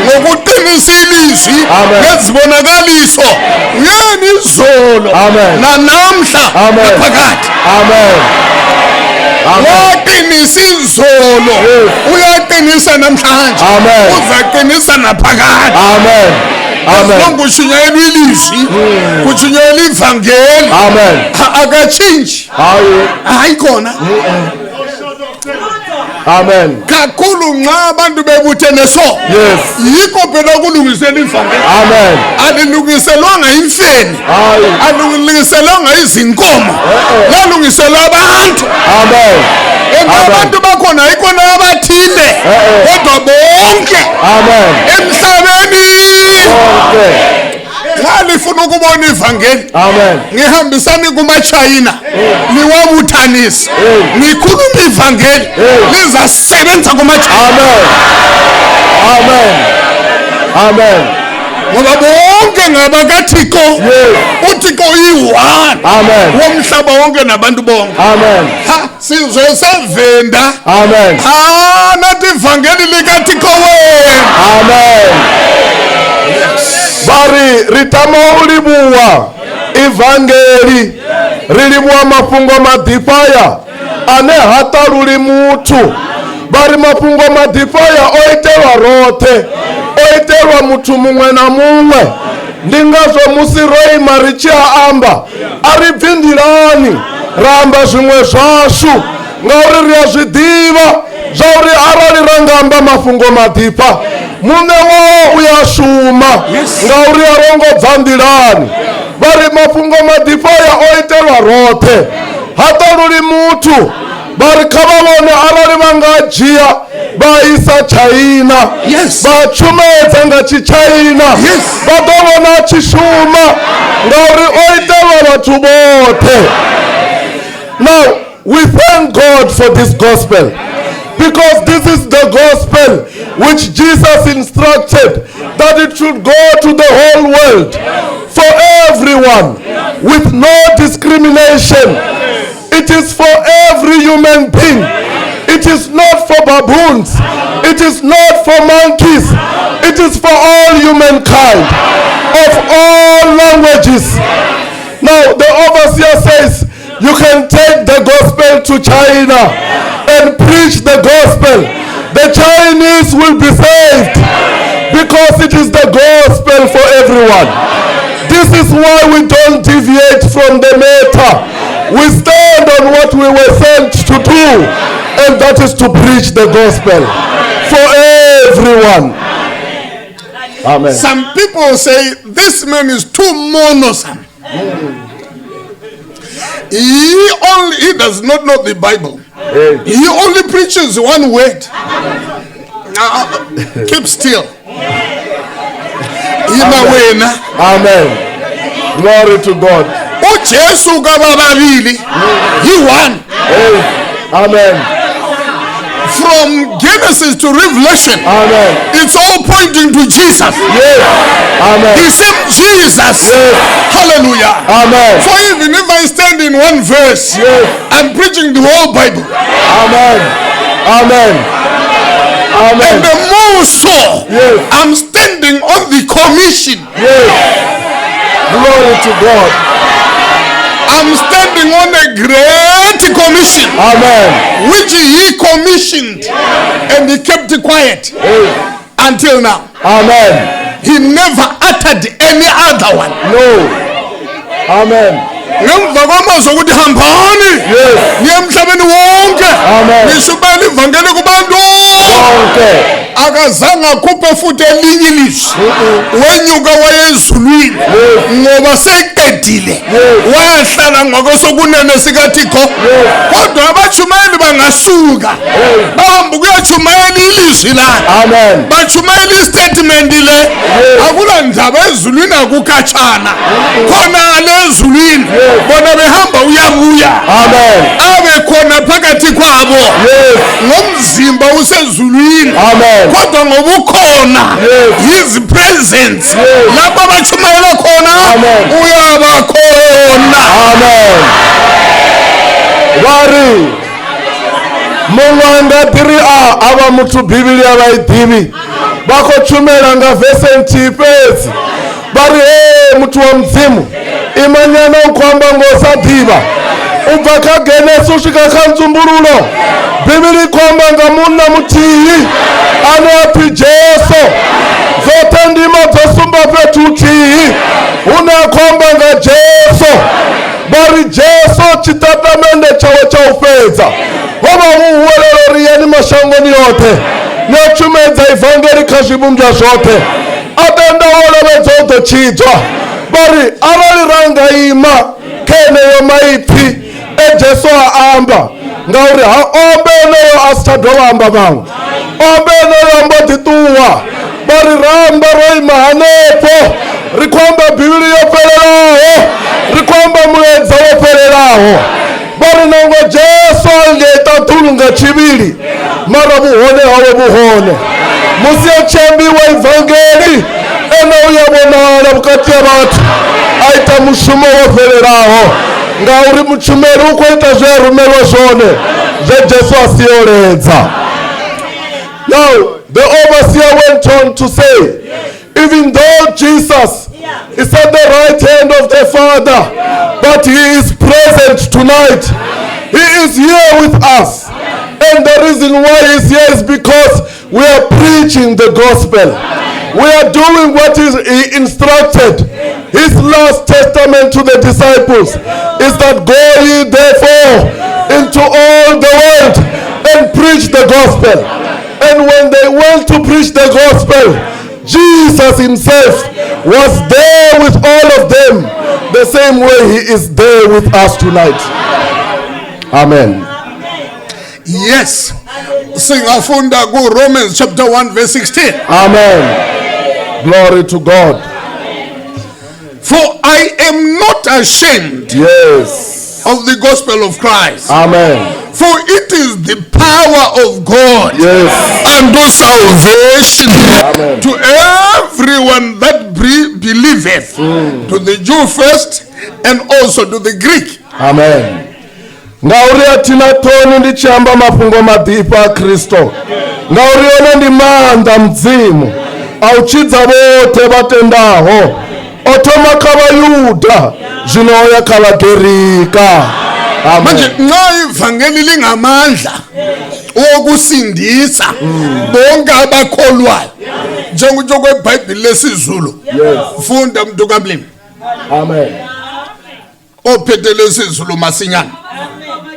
ngokuqinisa ilizwi Amen. ngezibonakaliso, yena izolo Amen. nanamhla Amen. naphakade. Amen. Amen. Waqinisa izolo, Yes. uyaqinisa namhlanje, Amen. uzaqinisa naphakade. Amen. Amen. Lonke ushunyayelwa ilizwi, kutshunyayelwa ivangeli. Amen. Akatshintshi. Hayi. Hayi khona. Amen. Kakhulu nxa abantu bebuthene so. Yes. Yikho phela kulungiselwa ivangeli. Amen. Alilungiselwanga imfeni, Hayi. alungiselwanga izinkomo, Eh-eh. lalungiselwa abantu. Amen. And Amen. abantu bakhona ayikhona abathile, Eh-eh. kodwa bonke Amen. emhlabeni. Bonke. Nxa lifuna ukubona ivangeli, Amen. ngihambisani kumachayina, niwabuthanise, nikhulume ivangeli, lizasebenza kumachayina. Amen. Amen. Amen. Ngoba bonke ngabakaThixo. Yes. UThixo uyi-one Amen. womhlaba wonke nabantu bonke. Amen. Ha, sizwe sevenda. Amen. Ha, nathi ivangeli likaThixo wena. Amen. Vha ri ri tama u livhuwa ivangeli, ri livhuwa mafhungo maḓifha ane ha ṱaluli muthu. Vha ri mafhungo maḓifha o itelwa roṱhe, o itelwa muthu muṅwe na muṅwe. Ndi ngazwo musi ro ima ri tshi a amba, a ri bvi nḓilani ra amba zwiṅwe zwashu, ngauri ri a zwi ḓivha zwa uri arali ra nga amba mafhungo maḓifha, muṋe wao u ya shuma, ngauri a ro ngo bva nḓilani. Vha ri mafhungo maḓifha o itelwa roṱhe, ha ṱaluli muthu. Vha ri kha vha vhone arali vha nga dzhia vha isa China, vha tshumedza nga tshitshaina, vha ḓo vhona tshi shuma, ngauri o itelwa vhathu vhoṱhe. Now we thank God for this gospel, because this is the gospel which Jesus instructed that it should go to the whole world, for everyone, with no discrimination. It is for every human being. It is not for baboons. It is not for monkeys. It is for all humankind, of all languages. Now the overseer says, you can take the gospel to China and preach the gospel. The Chinese will be saved, because it is the gospel for everyone. This is why we don't deviate from the matter. We stand on what we were sent to do, and that is to preach the gospel for everyone. Amen. Some people say this man is too monosome. He does not know the Bible. Hey. He only preaches one word. Keep still. Ima wena. Amen. Glory to God. uJesu kabababili, he one. Hey. Amen. From Genesis to Revelation, Amen. it's all pointing to Jesus. Yes. Amen. The same Jesus. Yes. Hallelujah. Amen. For even if I stand in one verse, Yes. I'm preaching the whole Bible. Amen. Amen. Amen. And the more so, Yes. I'm standing on the commission. Yes. Glory to God. I'm standing on a great commission. Amen. Which he commissioned, and he kept quiet until now. Amen. He never uttered any other one. No. Amen. Ngemva kwamazwi okuthi hambani niye emhlabeni wonke nishumayela ivangeli kubantu Bonke. Akazange akhuphe futhi elinye ilizwi, wenyuka waya ezulwini ngoba seqedile, wayahlala ngakwesokunene sikaThixo. Kodwa abatshumayeli bangasuka bahamba ukuyatshumayela ilizwi lakhe. Amen. Batshumayela istatement le, akula ndaba ezulwini, akukhatshana khona le ezulwini, bona behamba uyabuya. Amen. Abe khona phakathi kwabo ngomzimba usezulwini. Amen. Kodwa ngobukhona, his presence, lapho abatshumayela khona Amen. uyaba khona. Amen. Vha ri muṅwe a nga ḓi ri a avha muthu bivhili a vha i ḓivhi, vha khou tshumela nga vese nthihi fhedzi. Vha ri he muthu wa mudzimu imanyana u khou amba ngo sa ḓivha, u bva kha Genesi u swika kha Nzumbululo bivhili i khou amba nga munna muthihi ane a pfi Jesu. Dzoṱhe ndima dzo sumba fhethu huthihi hune a khou amba nga Jesu. Vha ri Jesu tshitatamennde tshawe tsha u fhedza ho vha hu huwelela uri yani mashangoni yoṱhe ni a tshumedza ivangeli kha zwivhumbwa zwoṱhe, a tenda wo lovhedzwa u ḓo tshidzwa. Vha ri arali ra nga ima kha eneyo maipfi e Jesu a amba, ngauri ha ombe eneyo a si tsha dovha amba maṅwe, ombe eneyo a mbo ḓi ṱuwa. Vha ri ra amba ro ima hanefho, ri khou amba bivhili yo fhelelaho, ri khou amba mulaedza wo fhelelaho. Vha ri nangwe Jesu a ngei ṱaḓulu nga tshivhili, mara vhuhone hawe vhu hone. Musi a tshi ambiwa ivangeli, ene u ya vhonala vhukati ha vhathu, a ita mushumo wo fhelelaho, ngauri mutshumeli u khou ita zwe a rumelwa zwone, zwe Jesu a sioledza. Now, the overseer went on to say, even though Jesus is at the right hand of the Father, but he is present tonight. He is here with us. And the reason why he's here is because we are preaching the gospel. We are doing what he instructed. His last testament to the disciples is that go ye therefore into all the world and preach the gospel. And when they went to preach the gospel, Jesus himself was there with all of them, the same way he is there with us tonight. Amen. Yes, singafunda ku Romans chapter 1 verse 16. Amen. Glory to God. For I am not ashamed of the gospel of Christ. Amen. For it is the power of God unto salvation. Amen. To everyone that believeth, to the Jew first and also to the Greek. Amen. Ngauri a thina ṱhoni ndi tshi amba mafhungo maḓifha a Kristo, ngauri one ndi maanḓa mudzimu a u tshidza vhoṱhe vha tendaho, o thoma kha Vhayuda, zwino o ya kha Vhagerika. Amen. Manje nxa ivangeli lingamandla wokusindisa bonke abakholwayo, njengokutsho kwebhayibhili lesiZulu, funda mntu kamlimi. Amen. Ophethe lesiZulu masinyane.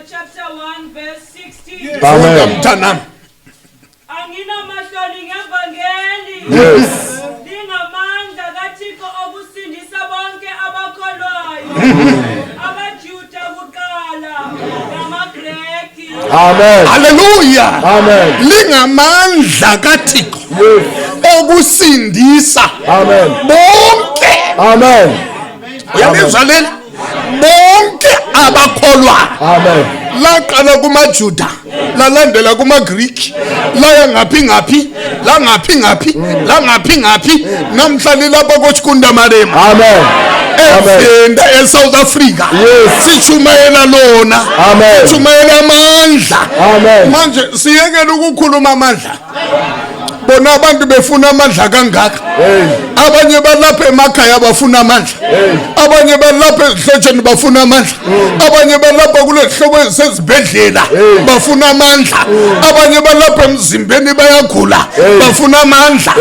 Chapter 1 verse 16. Funda mntanami. Anginamahloni ngevangeli. Lingamandla kaThixo okusindisa bonke abakholwayo. AbaJuda kuqala namaGreki. Amen. Hallelujah. Amen. Lingamandla kaThixo okusindisa Amen. bonke. Amen. Uyalizwa leli? Bonke abakholwayo. Amen. Laqala kumaJuda, lalandela kumaGreek, laya ngaphi ngaphi, la ngaphi ngaphi, la ngaphi ngaphi, namhla lilapha koChikunda Malema. Amen. Evenda eSouth Africa. Sichumayela lona. Amen. Sichumayela amandla. Amen. Manje siyekele ukukhuluma amandla. Bona abantu befuna amandla kangaka. Abanye balapha emakhaya bafuna amandla. Abanye balapha ezihlotsheni bafuna amandla. Abanye balapha kulezihlobo ezisezibhedlela bafuna amandla. Abanye balapha emzimbeni bayagula bafuna amandla.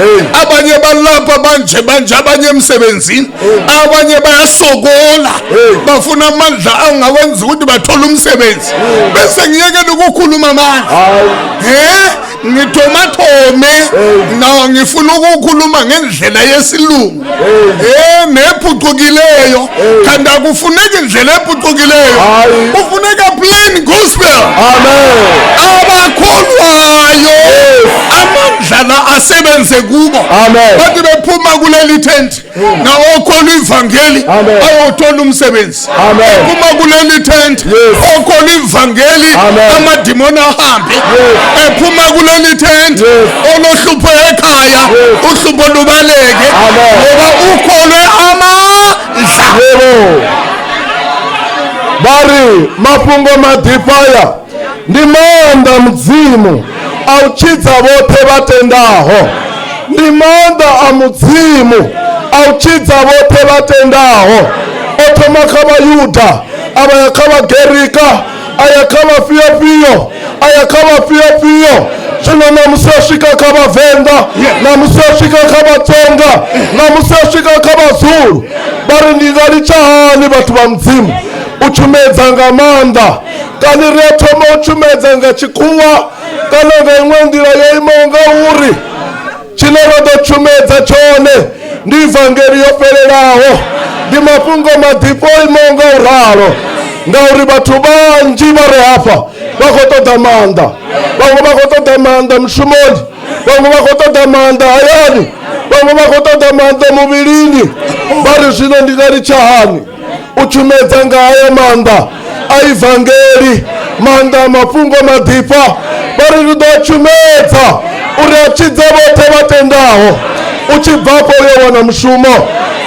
Abanye balapha banje banje, abanye emsebenzini, abanye bayasokola bafuna amandla angawenza ukuthi bathole umsebenzi. Bese ngiyekela ukukhuluma amandla. Ngithomathome na ngifuna ukukhuluma ngendlela yesilungu nephucukileyo, kanti akufuneki indlela ephucukileyo, kufuneka plain gospel. Amen. Abakholwayo amandla la asebenze kubo. Amen. Bathi bephuma kuleli tent na okholwa ivangeli ayothola umsebenzi. Amen. Ephuma kuleli tent okholwa ivangeli Amen. amadimoni ahambe. Ephuma kuleli tent olohlupho ekhaya uhlupho lubaleke Amen. ngoba ukholwe amandla. Yebo. Vha ri mafhungo maḓifha ndi maanḓa Mudzimu a u tshidza vhoṱhe vha tendaho. Ndi maanḓa a Mudzimu a u tshidza vhoṱhe vha tendaho. O thoma kha Vhayuda, a vha ya kha Vhagerika, a ya kha vhafhiofhio, a ya kha vhafhiofhio. Zwino ṋamusi o swika kha Vhavenḓa, ṋamusi o swika kha Vhatsonga, ṋamusi o swika kha Vhazulu. Vha ri ndi nga litsha hani vhathu vha Mudzimu u tshumedza nga maanḓa? Kani ri a thoma u tshumedza nga tshikhuwa kana nga iṅwe nḓila yo imaho nga uri tshine ra ḓo tshumedza tshone ndi ivangeli yo fhelelaho, ndi mafhungo maḓifha o imaho nga u ralo. Ngauri vhathu vhanzhi vha re hafha vha khou ṱoḓa maanḓa, vhaṅwe vha khou ṱoḓa maanḓa mushumoni, vhaṅwe vha khou ṱoḓa maanḓa hayani, vhaṅwe vha khou ṱoḓa maanḓa muvhilini. Vha ri zwino ndi nga litsha hani u tshumedza nga haya maanḓa a ivangeli, maanḓa a mafhungo maḓifha? Vha ri ri ḓo tshumedza uri a tshidze vhoṱhe vha tendaho. U tshi bva afha uyo wana mushumo,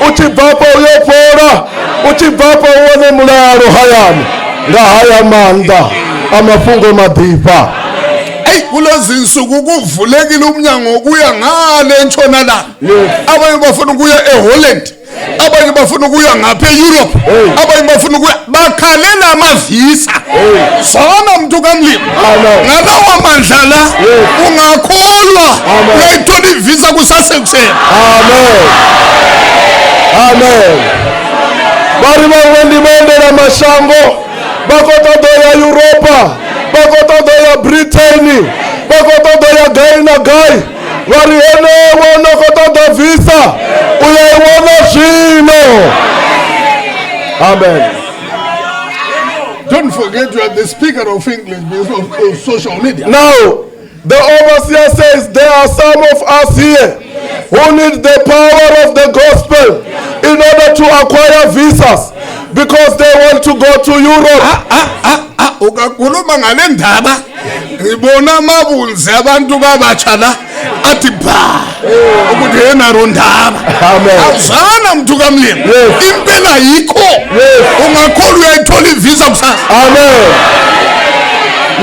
u tshi bva afha uyo fhola, u tshi bva afha u wane mulalo hayani nga haya maanḓa a mafhungo maḓifha. Eyi, kulezi nsuku kuvulekile umnyango ukuya ngale entshonalanga. Abanye bafuna ukuya eHolland, abanye bafuna ukuya ngapha e-Europe, abanye bafuna ukuya, bakhalela amavisa. Zona mntu kamlimi, ngalawa mandla la ungakholwa uyayithola ivisa kusasekuseni. Amen. Amen. Vha ri vhaṅwe ndi vhaendela mashango, vha khou ṱoḓa ya Europa, vha khou ṱoḓa ya Britain, vha khou ṱoḓa ya gai na gai. Vha ri henewo no khou ṱoḓa visa u ya i wana zwino. Amen. Don't forget you are the speaker of English because of social media. Now, the overseer says there are some of us here who need the power of the gospel in order to acquire visas because they want to go to Europe. Ukakhuluma ngale ndaba ngibona amabunzi abantu babatsha la athi ba ukuthi yena rondaba. Amen. Azana mntu kamlimi. Impela yikho. Ungakholwa uyayithola ivisa kusasa. Amen.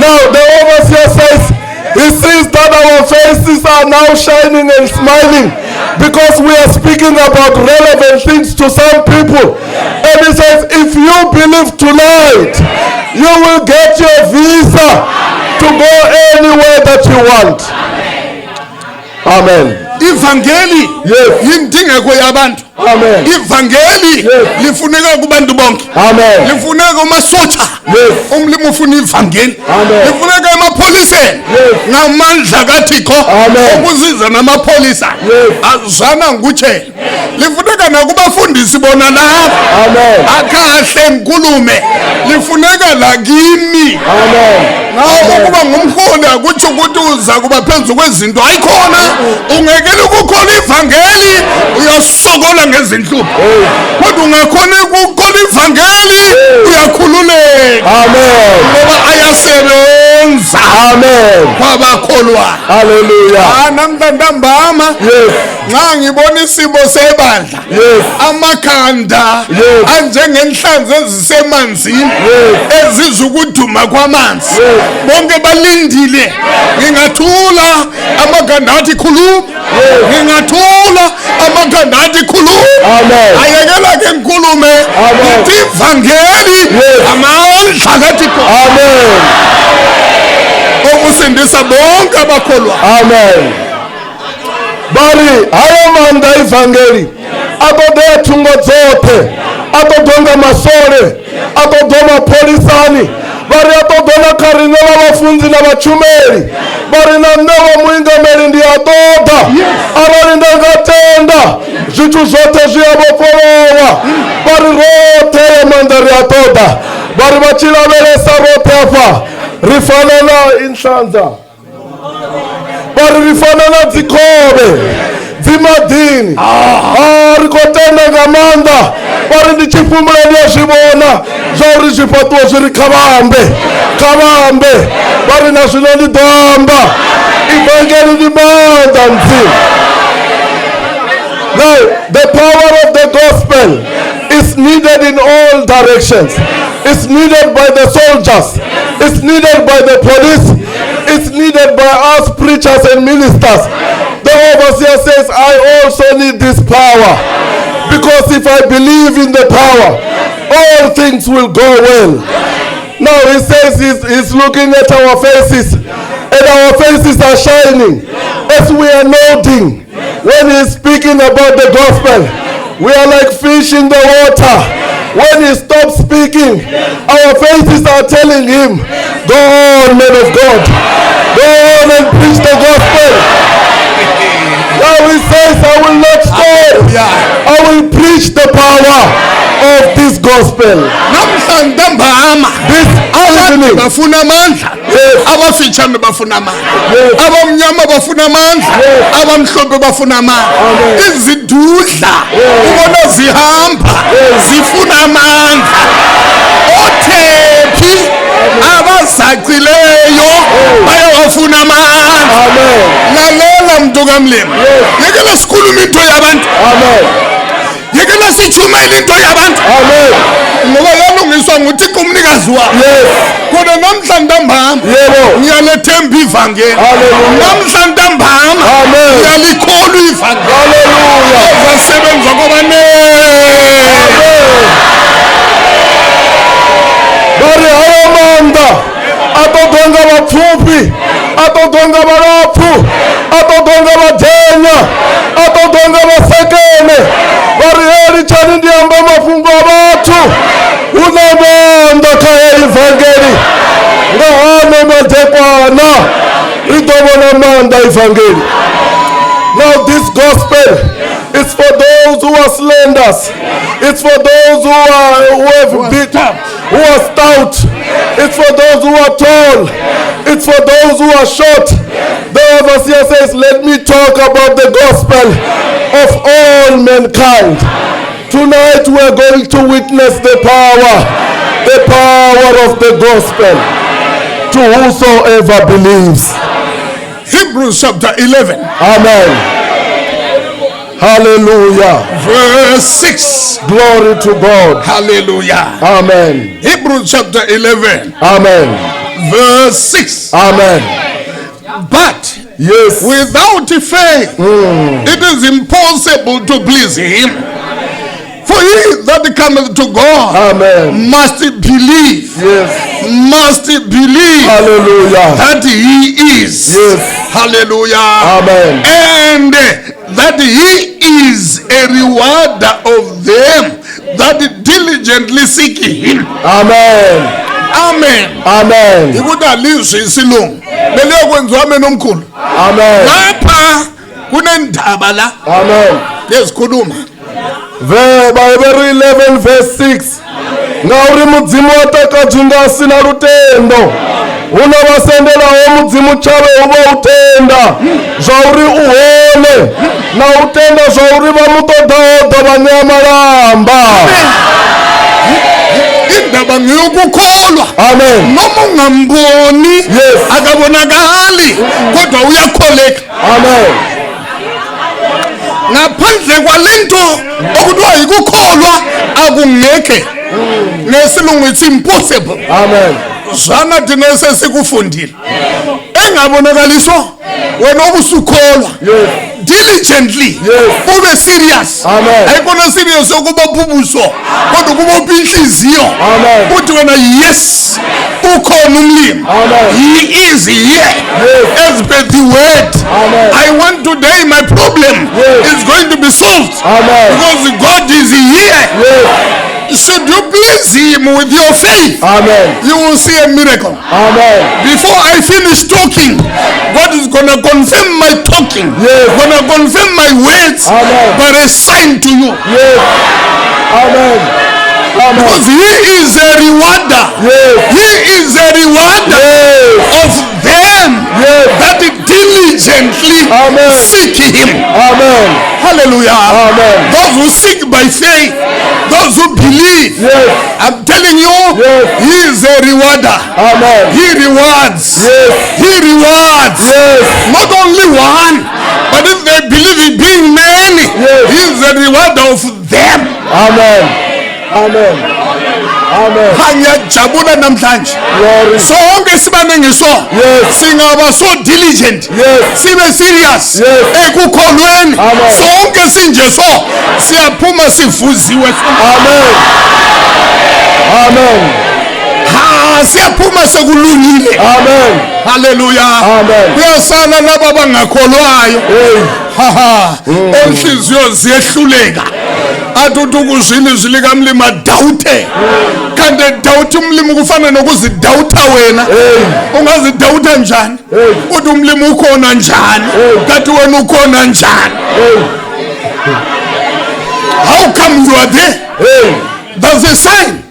Now the overseer says he sees that our faces are now shining and smiling because we are speaking about relevant things to some people. And he says, if you believe tonight, you will get your visa to go anywhere that you want. Amen. Ivangeli yindingeko yabantu. Amen. Ivangeli lifuneka kubantu bonke. Amen. Lifuneka kumasotsha. Umlimi ufuna ivangeli. Amen. Lifuneka emapholiseni. Ngamandla kaThixo ukuziza namapholisa. Azana ngutshela. Lifuneka nakubafundisi bona lapha. Amen. Akahle nkulume. Lifuneka lakimi. Amen. Ngawo ukuba ngumholi akutsho ukuthi uza kuba phezu kwezinto ayikhona. Ungekele ukukholwa ivangeli uyasokola ngezinhlupho. Kodwa ungakhona ukukholwa ivangeli uyakhululeka. Amen. Ngoba ayasebenza. Ukusebenza Amen. Kwabakholwayo. Hallelujah. Ah, namhla ntambama Yes. nxa ngibona isimo sebandla, Yes. amakhanda Yes. anjengenhlanzi ezisemanzini Yes. ezizwa ukuduma kwamanzi, Yes. bonke balindile. Ngingathula, amakhanda athi khuluma. Ngingathula, amakhanda athi khuluma. Amen. Ayekela ke ngikhulume. Amen. Ngithi ivangeli Yes. amandla kaThixo Amen. okusindisa bonke abakholwayo. Amen. Vha ri hayo maanḓa a ivangeli a ṱoḓea thungo dzoṱhe, a ṱoḓwa nga masole, a ṱoḓwa mapholisani, vha ri a ṱoḓwa na kha riṋe vha vhafunzi na vhatshumeli, vha ri na nṋe wa muingameli ndi a ṱoḓa. Arali nda nga tenda, zwithu zwoṱhe zwi a vhofholowa. Vha ri roṱhe ya maanḓa ri a ṱoḓa. Vha ri vha tshi lavhelesa roṱhe afha ri fana na inhlanza, vha ri ri fana na dzikhovhe dzi maḓini. Ah, ri khou tenda nga maanḓa. Vha ri ndi tshi fhumula ndi a zwi vhona zwa uri zwifhaṱuwo zwi ri kha vha ambe, kha vha ambe. Vha ri na zwino ndi ḓo amba, ivangeli ndi maanḓa Mudzimu. Now, the power of the gospel is needed in all directions. It's needed by the soldiers. It's needed by the police. It's needed by us preachers and ministers. The overseer says, I also need this power. Because if I believe in the power, all things will go well. Now he says he's looking at our faces, and our faces are shining as we are nodding when he's speaking about the gospel. We are like fish in the water. When he stops speaking, our faces are telling him, go on, man of God. Go on and preach the gospel. Now he says, I will not stop. I will preach the power of this gospel. Namhla ntambama This abade evening, bafuna amandla, Yes. abafitshane bafuna amandla, Yes. abamnyama bafuna amandla, Yes. abamhlophe bafuna amandla, Amen. izidudla ubona zihamba zifuna amandla, othephi abazacileyo bayawafuna amandla. Amen. Lalela, mntu kamlimi, yekela sikhulume into yabantu, Amen. yekela sitshumayele into yabantu, Amen. ngoba yalungiswa nguThixo umnikazi wawo. Yes. Kodwa namhla ntambama Yebo. ngiyalethemba ivangeli. Hallelujah. Namhla ntambama Amen. ngiyalikholwa ivangeli. Hallelujah. Ezasebenza kwabanengi. Vha ri hayo maanḓa a ṱoḓwa nga vhapfufhi, a ṱoḓwa nga vhalapfu, a ṱoḓwa nga vhadenya, a ṱoḓwa nga vhasekene. Vha ri he litshani ndi amba mafhungo a vhathu, hu na maanḓa kha heyi vangeli. Nga hano madekwana ri ḓo vhona maanḓa ivangeli. Now this gospel is for those who are slanders. It's for those who have big, who are stout. It's for those who are tall. It's for those who are short. The overseer says, let me talk about the gospel of all mankind. Tonight we are going to witness the power of the gospel to whosoever believes. Hebrews chapter 11, Amen. Hallelujah. verse 6. Glory to God. Hallelujah. Amen. Hebrews chapter 11, Amen. verse 6. Amen. But Yes. without faith, it is impossible to please him. For he that cometh to God Amen. must believe, Yes. must believe Hallelujah. that he is. Yes. Hallelujah. Amen. And that he is a rewarder of them that diligently seek him. Amen. Amen. Amen. Ikuti alizwi isilungu beliyokwenziwa amen omkhulu. Amen. Lapha kunendaba la Amen. yezikhuluma. Vhaheberu 11 verse 6, ngauri Mudzimu wa takadzwi nga a si na lutendo, hu na vha sendelaho Mudzimu tshavhe hu vha u tenda zwauri u hone, na u tenda zwauri vha mu ṱoḓaho ḓo vha ṋea malamba. Indaba ngiyokukholwa. Amen. Noma ungamboni, Yes. akabonakali, kodwa uyakholeka. Amen. Ngaphandle kwalento okuthiwa yikukholwa akungekhe. Ngesilungu it's impossible. Amen. Zwana thina esesikufundile engabonakaliswa wena obusukholwa Yes. diligently, Yes. ube serious. Amen. Ayikona serious yokubopha ubuso, kodwa ukubopha inhliziyo. Amen. Uthi wena, yes, ukhona umlimi. Amen. He is here. Yes. As per the word. Amen. I want today my problem Yes. is going to be solved. Amen. Because God is here. Yes. Should you please him with your faith, Amen. you will see a miracle. Amen. Before I finish talking, God is gonna confirm my talking. Yes. Gonna confirm my words. Amen. But a sign to you. Yes. Amen. Amen. Because he is a rewarder. Yes. He is a rewarder Yes. of them Yes. that diligently Amen. seek him. Amen. Hallelujah. Amen. Those who seek by faith, those who believe. Yes. I'm telling you, Yes. he is a rewarder. Amen. He rewards. Yes. He rewards. Yes. Not only one, but if they believe in being many, Yes. he is a rewarder of them. Amen. Amen. Amen. Ha, ngiyajabula namhlanje. Glory. Sonke sibaningi so. Yes. Singaba so diligent. Yes. Sibe serious. Yes. Ekukholweni. Amen. Sonke sinje so. Siyaphuma sivuziwe. Amen. Amen. Ha, siyaphuma sekulungile. Amen. Hallelujah. Amen. Kuyasala laba abangakholwayo. Hey. Haha, enhliziyo ziyehluleka. Athi uthi ukuzwile izwi likamlimi adawuthe. Kanti edawutha umlimi kufana nokuzidawutha wena. Hey. Ungazidawutha njani? Hey. Uthi umlimi ukhona njani? Hey. Kanti wena ukhona njani? Hey. How come you are there? Hey. There's a sign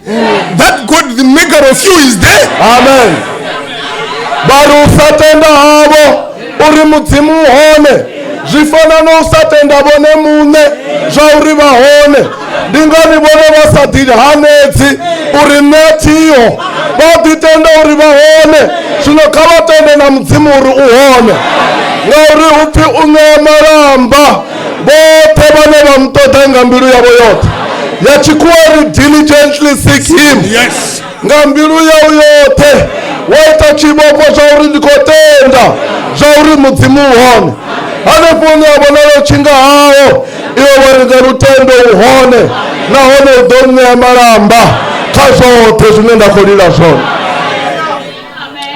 that God the maker of you is there. Amen. Vha ri u sa tenda havho uri mudzimu u hone zwi fana na u sa tenda vhone muṋe zwa uri vha hone. Ndi ngani vhone vha sa ḓi hanedzi uri nṋe thiho? Vha ḓi tenda uri vha hone, zwino kha vha tende na mudzimu uri u hone, ngauri hu pfi u ṋea malamba vhoṱhe vhane vha mu ṱoḓa nga mbilu yavho yoṱhe. Ya tshikhuwa ri diligently seek him. Yes. Nga mbilu yau yoṱhe wa ita tshivhofho zwa uri ndi khou tenda zwa uri mudzimu u hone. Hanefho hune wa vhonala u tshi nga hawo, iwe wa ri nga lutendo u hone, nahone u ḓo ṋea malamba kha zwoṱhe zwine nda khou lila zwone.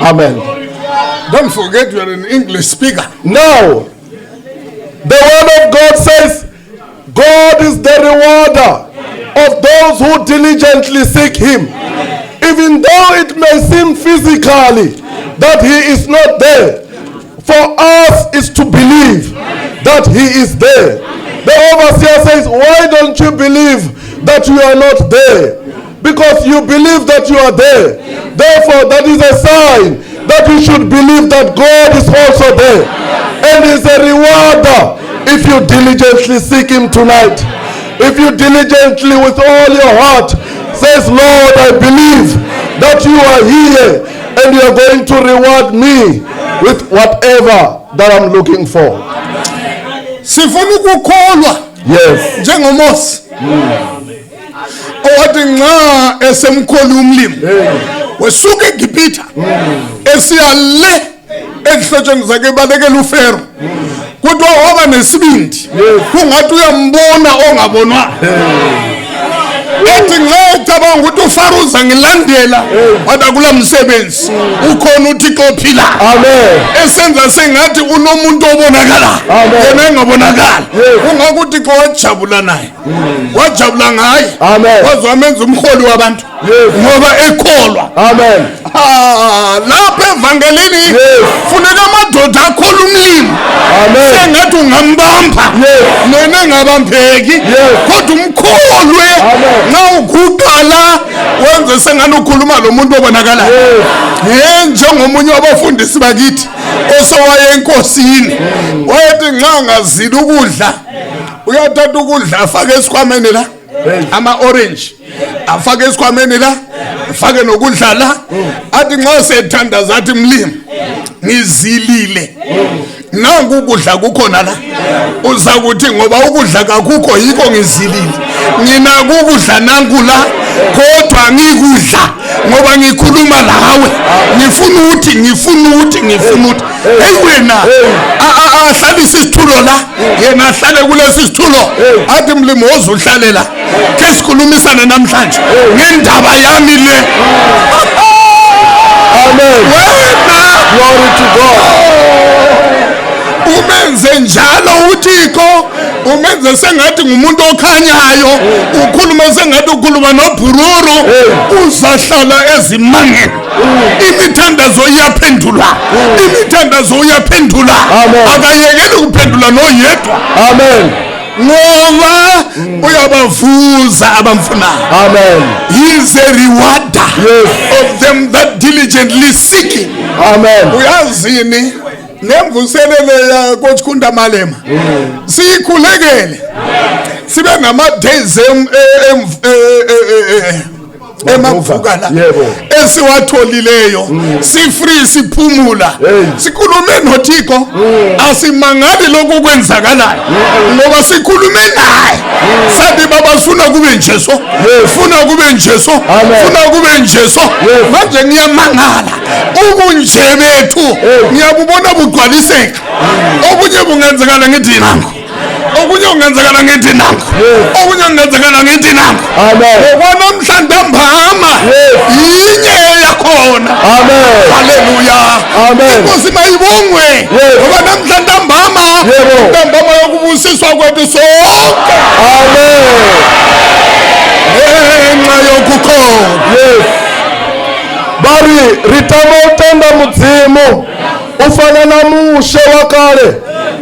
Amen. Don't forget you are an English speaker. Now, the word of God says, God is the rewarder of those who diligently seek him. Even though it may seem physically that he is not there, for us is to believe that he is there. The overseer says, why don't you believe that you are not there? Because you believe that you are there. Therefore, that is a sign that you should believe that God is also there. And is a rewarder if you diligently seek him tonight. If you diligently with all your heart says, Lord, I believe that you are here and you are going to reward me with whatever that I'm looking for. Sifuna ukukholwa Yes. njengoMose. Owathi nxa esemkholi umlimi wesuka eGibhitha esiya le ezihlotsheni zakhe ebalekela uFero. Kodwa waba nesibindi kungathi uyambona ongabonwa. Ethi nxa ecabanga ukuthi uFaro uzangilandela, wathi akula msebenzi, ukhona uThixo ophilayo. Amen. Esenza sengathi unomuntu obonakala Amen. yena engabonakali. Yes. Kungako uThixo wajabula naye, wajabula ngaye. Amen. Waze wamenza umholi wabantu. Yes. Ngoba ekholwa. Amen. Ah, lapha evangelini Yes. funeka amadoda akholwa umlimi. Amen. Sengathi ungambamba. Yes. Nena engabambeki. Yes. Kodwa umkholwe. Amen. Nxa uguqa la wenze sengani ukhuluma lo muntu obonakalayo. Yes. Njengomunye wabafundisi bakithi osowaye enkosini, wayethi nxa angazili ukudla uyathatha ukudla afake esikhwameni la ama-orange. Afake esikhwameni la, afake nokudla la. Athi nxa sethandaza athi mlimi ngizilile, nanku ukudla kukhona la. Uza kuthi ngoba ukudla kakukho yikho ngizilile, nginako ukudla nanku la, kodwa ngikudla ngoba ngikhuluma lawe, ngifuna ukuthi ngifuna ukuthi ngifuna ukuthi. Hey wena, ahlalise isitulo la, yena ahlale kulesi situlo, athi mlimi woze uhlale la, ke sikhulumisane namhlanje ngendaba yami le. Amen. Wena, Glory to God. Umenze njalo uThixo, umenze sengathi ngumuntu okhanyayo, ukhuluma sengathi ukhuluma nobhururu, uzahlala ezimangeni. Imithandazo iyaphendulwa, imithandazo uyaphendula, akayekeli ukuphendula noyedwa. Amen. Ngoba uyabavuza abamfunayo. Amen. He is a rewarder of them that diligently seek him. Amen. Uyazini nemvuselelo yakochikunda Malema, siyikhulekele sibe nama-days emavuka la esiwatholileyo, si-free, siphumula, sikhulume noThixo. Asimangali lokhu kwenzakalayo ngoba sikhulume naye, sathi baba sifuna kube nje so, funa kube nje so, funa kube nje so. Manje ngiyamangala ubunje bethu, ngiyabubona bugcwaliseka. Obunye bungenzakala ngithi nangu, okunye kungenzakala ngithi nangu, okunye kungenzakala ngithi nangu. Ngokwanamhla ntambama yinye yakhona. Haleluya. Inkosi mayibongwe, ngoba namhla ntambama, ntambama yokubusiswa kwethu sonke. Ngenxa yokukhona. Yes. Vha ri ri tama u tenda Mudzimu u fana na Mushe wa kale,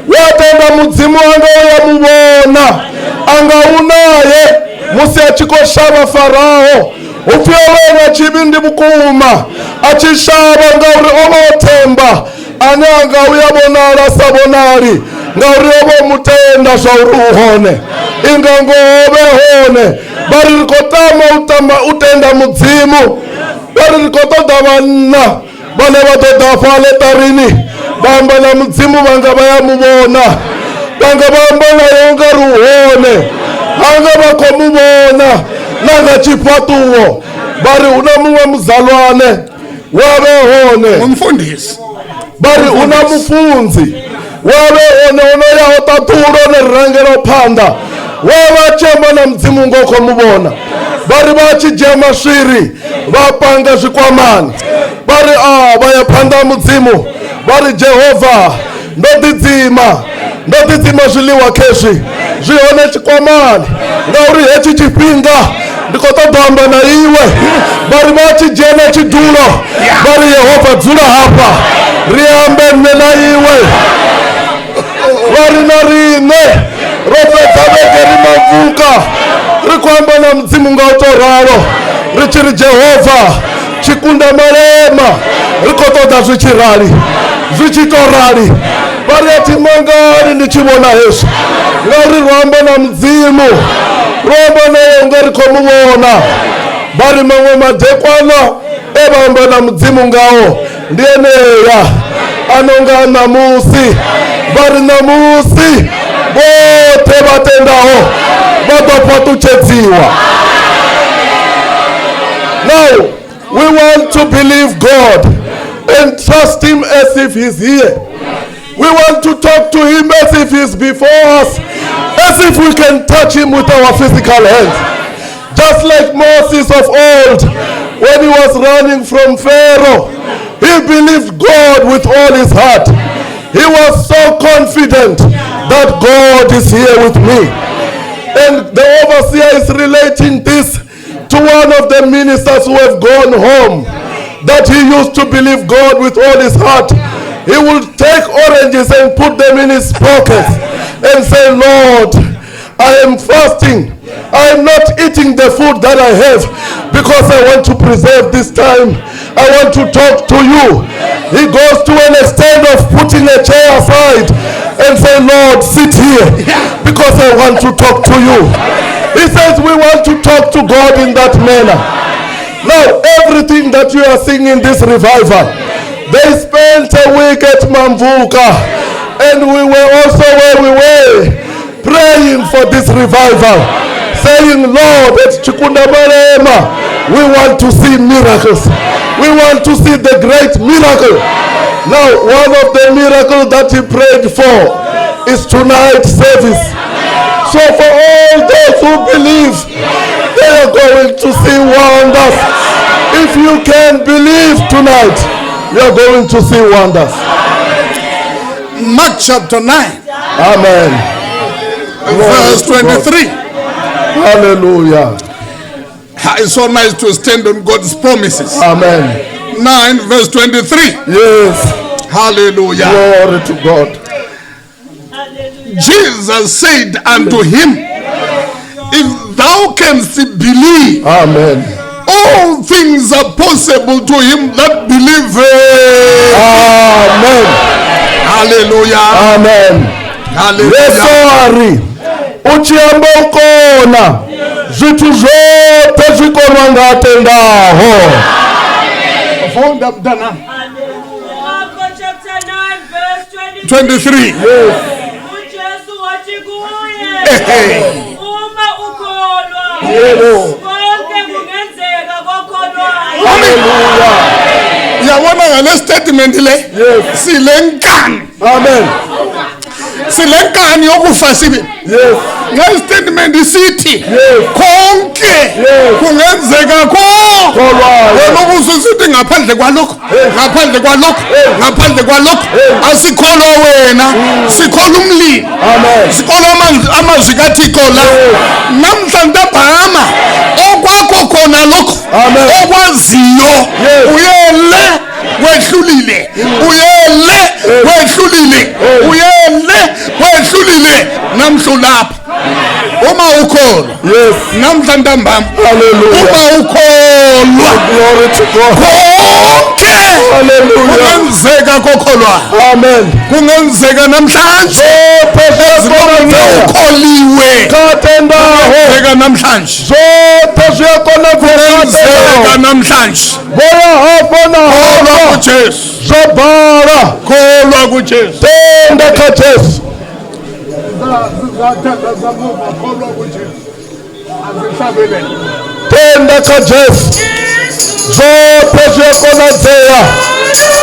wa tenda Mudzimu anga u ya muvhona, anga u naye musi a tshi khou shavha Farao. Upfi o vha na tshivhindi vhukuma a tshi shavha ngauri o vha o themba ane anga u ya vhonala sa vhonali, ngauri o vha o mutenda zwa uri u hone, inga ngoho vhe hone. Vha ri ri khou tama u tama u tenda Mudzimu, vha ri ri khou ṱoḓa vhanna vhane vha ḓo ḓa afha aḽeṱarini vha amba na Mudzimu, vhanga vha ya muvhona, vhanga vha amba naye unga ri u hone, hanga vha khou muvhona na nga tshifhaṱuwo. Vha ri hu na muṅwe muzalwane wa vhe hone, mufundisi, vha ri hu na mufunzi wa vhe hone o no yaho ṱaḓulu, o no ri rangela phanḓa, wa vha tshi amba na Mudzimu ngo khou muvhona. Vha ri vha tshi dzhia maswiri vha panga zwikwamani, vha ri a vha ya phanḓa ha Mudzimu, vha ri Jehova ndo ḓidzima, ndo ḓidzima zwiḽiwa khezwi zwi hone tshikwamani, ngauri hetshi tshifhinga ndi khou ṱoḓa amba na iwe. Vha ri vha tshi dzhena tshidulo, vha ri Yehova dzula hafha ri ambe nṋe na iwe. Vha ri na riṋe ro fhedza vhege ri mavuka ri khou amba na Mudzimu nga u tou ralo, ri tshi ri Jehova tshikunda malema, ri khou ṱoḓa zwi tshi rali, zwi tshi tou rali. Vha ri a thi mangali ndi tshi vhona hezwi, ngauri ro amba na Mudzimu, ro amba naye unga ri khou mu vhona. Vha ri maṅwe madekwana e vha amba na Mudzimu ngao ndi enea a no nga ṋamusi. Vha ri ṋamusi vhoṱhe vha tendaho vha ḓo fhaṱutshedziwa. Now we want to believe God and trust him as if he's here. We want to talk to him as if he's before us, as if we can touch him with our physical hands. Just like Moses of old, when he was running from Pharaoh, he believed God with all his heart. He was so confident that God is here with me. And the overseer is relating this to one of the ministers who have gone home, that he used to believe God with all his heart. He will take oranges and put them in his pockets and say, Lord, I am fasting. I am not eating the food that I have because I want to preserve this time. I want to talk to you. He goes to an extent of putting a chair aside and say, Lord, sit here because I want to talk to you. He says we want to talk to God in that manner. Now, everything that you are seeing in this revival, they spent a week at Mamvuka, and we were also where we were, praying for this revival, saying, Lord, at Tshikundamalema, we want to see miracles. We want to see the great miracle. Now, one of the miracles that he prayed for is tonight's service. So for all those who believe, they are going to see wonders. If you can believe tonight, you are going to see wonders. Mark chapter 9. Amen. Verse 23. Hallelujah. It's so nice to stand on God's promises. Amen. 9 verse 23. Yes. Hallelujah. Glory to God. Jesus said unto him, if thou canst believe, Amen, all things are possible to him that believeth. Amen. Hallelujah. Amen. Hallelujah. Yesu a ri, u tshi amba u kona, zwithu zwoṱhe zwi konwa nga a tendaho. Funda mntana. Marko chapter 9 verse 23. 23. Yes. uJesu wathi kuye, Ehe. uma ukholwa, Yebo. konke kungenzeka kokholwayo. Hallelujah. Uyabona ngale statement le? Yes. Silenkani. Amen. Silenkani yokufa sibili. Yes. Ngale statement isithi Yes. konke Yes. kungenzeka Kholwayo. wena ubususithi ngaphandle kwalokho, ngaphandle kwalokho, ngaphandle kwalokho, asikholwa wena, sikholwa umlilo. Amen. Sikholwa amazwi kaThixo la. Namhla ntambama okwakho khona lokho Amen. okwaziyo, Yes. uyele wehlulile, uyele wehlulile, uyele wehlulile. Namhla ulapha uma ukholwa. Yes. Namhla ntambama Hallelujah. uma ukholwa, Glory to God. konke Hallelujah. kungenzeka kokholwa. Amen. Kungenzeka namhlanje Zwoṱhe zwi a konadzea ukholiwe. kha tendaho. Kungenzeka namhlanje, Zwoṱhe zwi a konadzea kha kungenzeka tendaho. namhlanje. Vho ya hafho na Kholwa hafho kuJesu, zwo bala. kholwa kuJesu. Tenda kha Jesu. Tenda kha Jesu. Zwoṱhe zwi a konadzea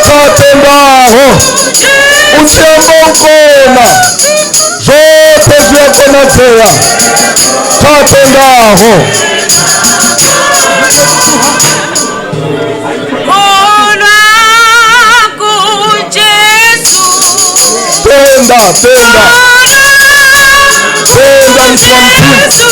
kha tendaho. U tshi amba u kona, zwoṱhe zwi a konadzea kha tendaho. Kholwa kuJesu. Tenda, tenda, tenda mthu wa Mudzimu. Jesu.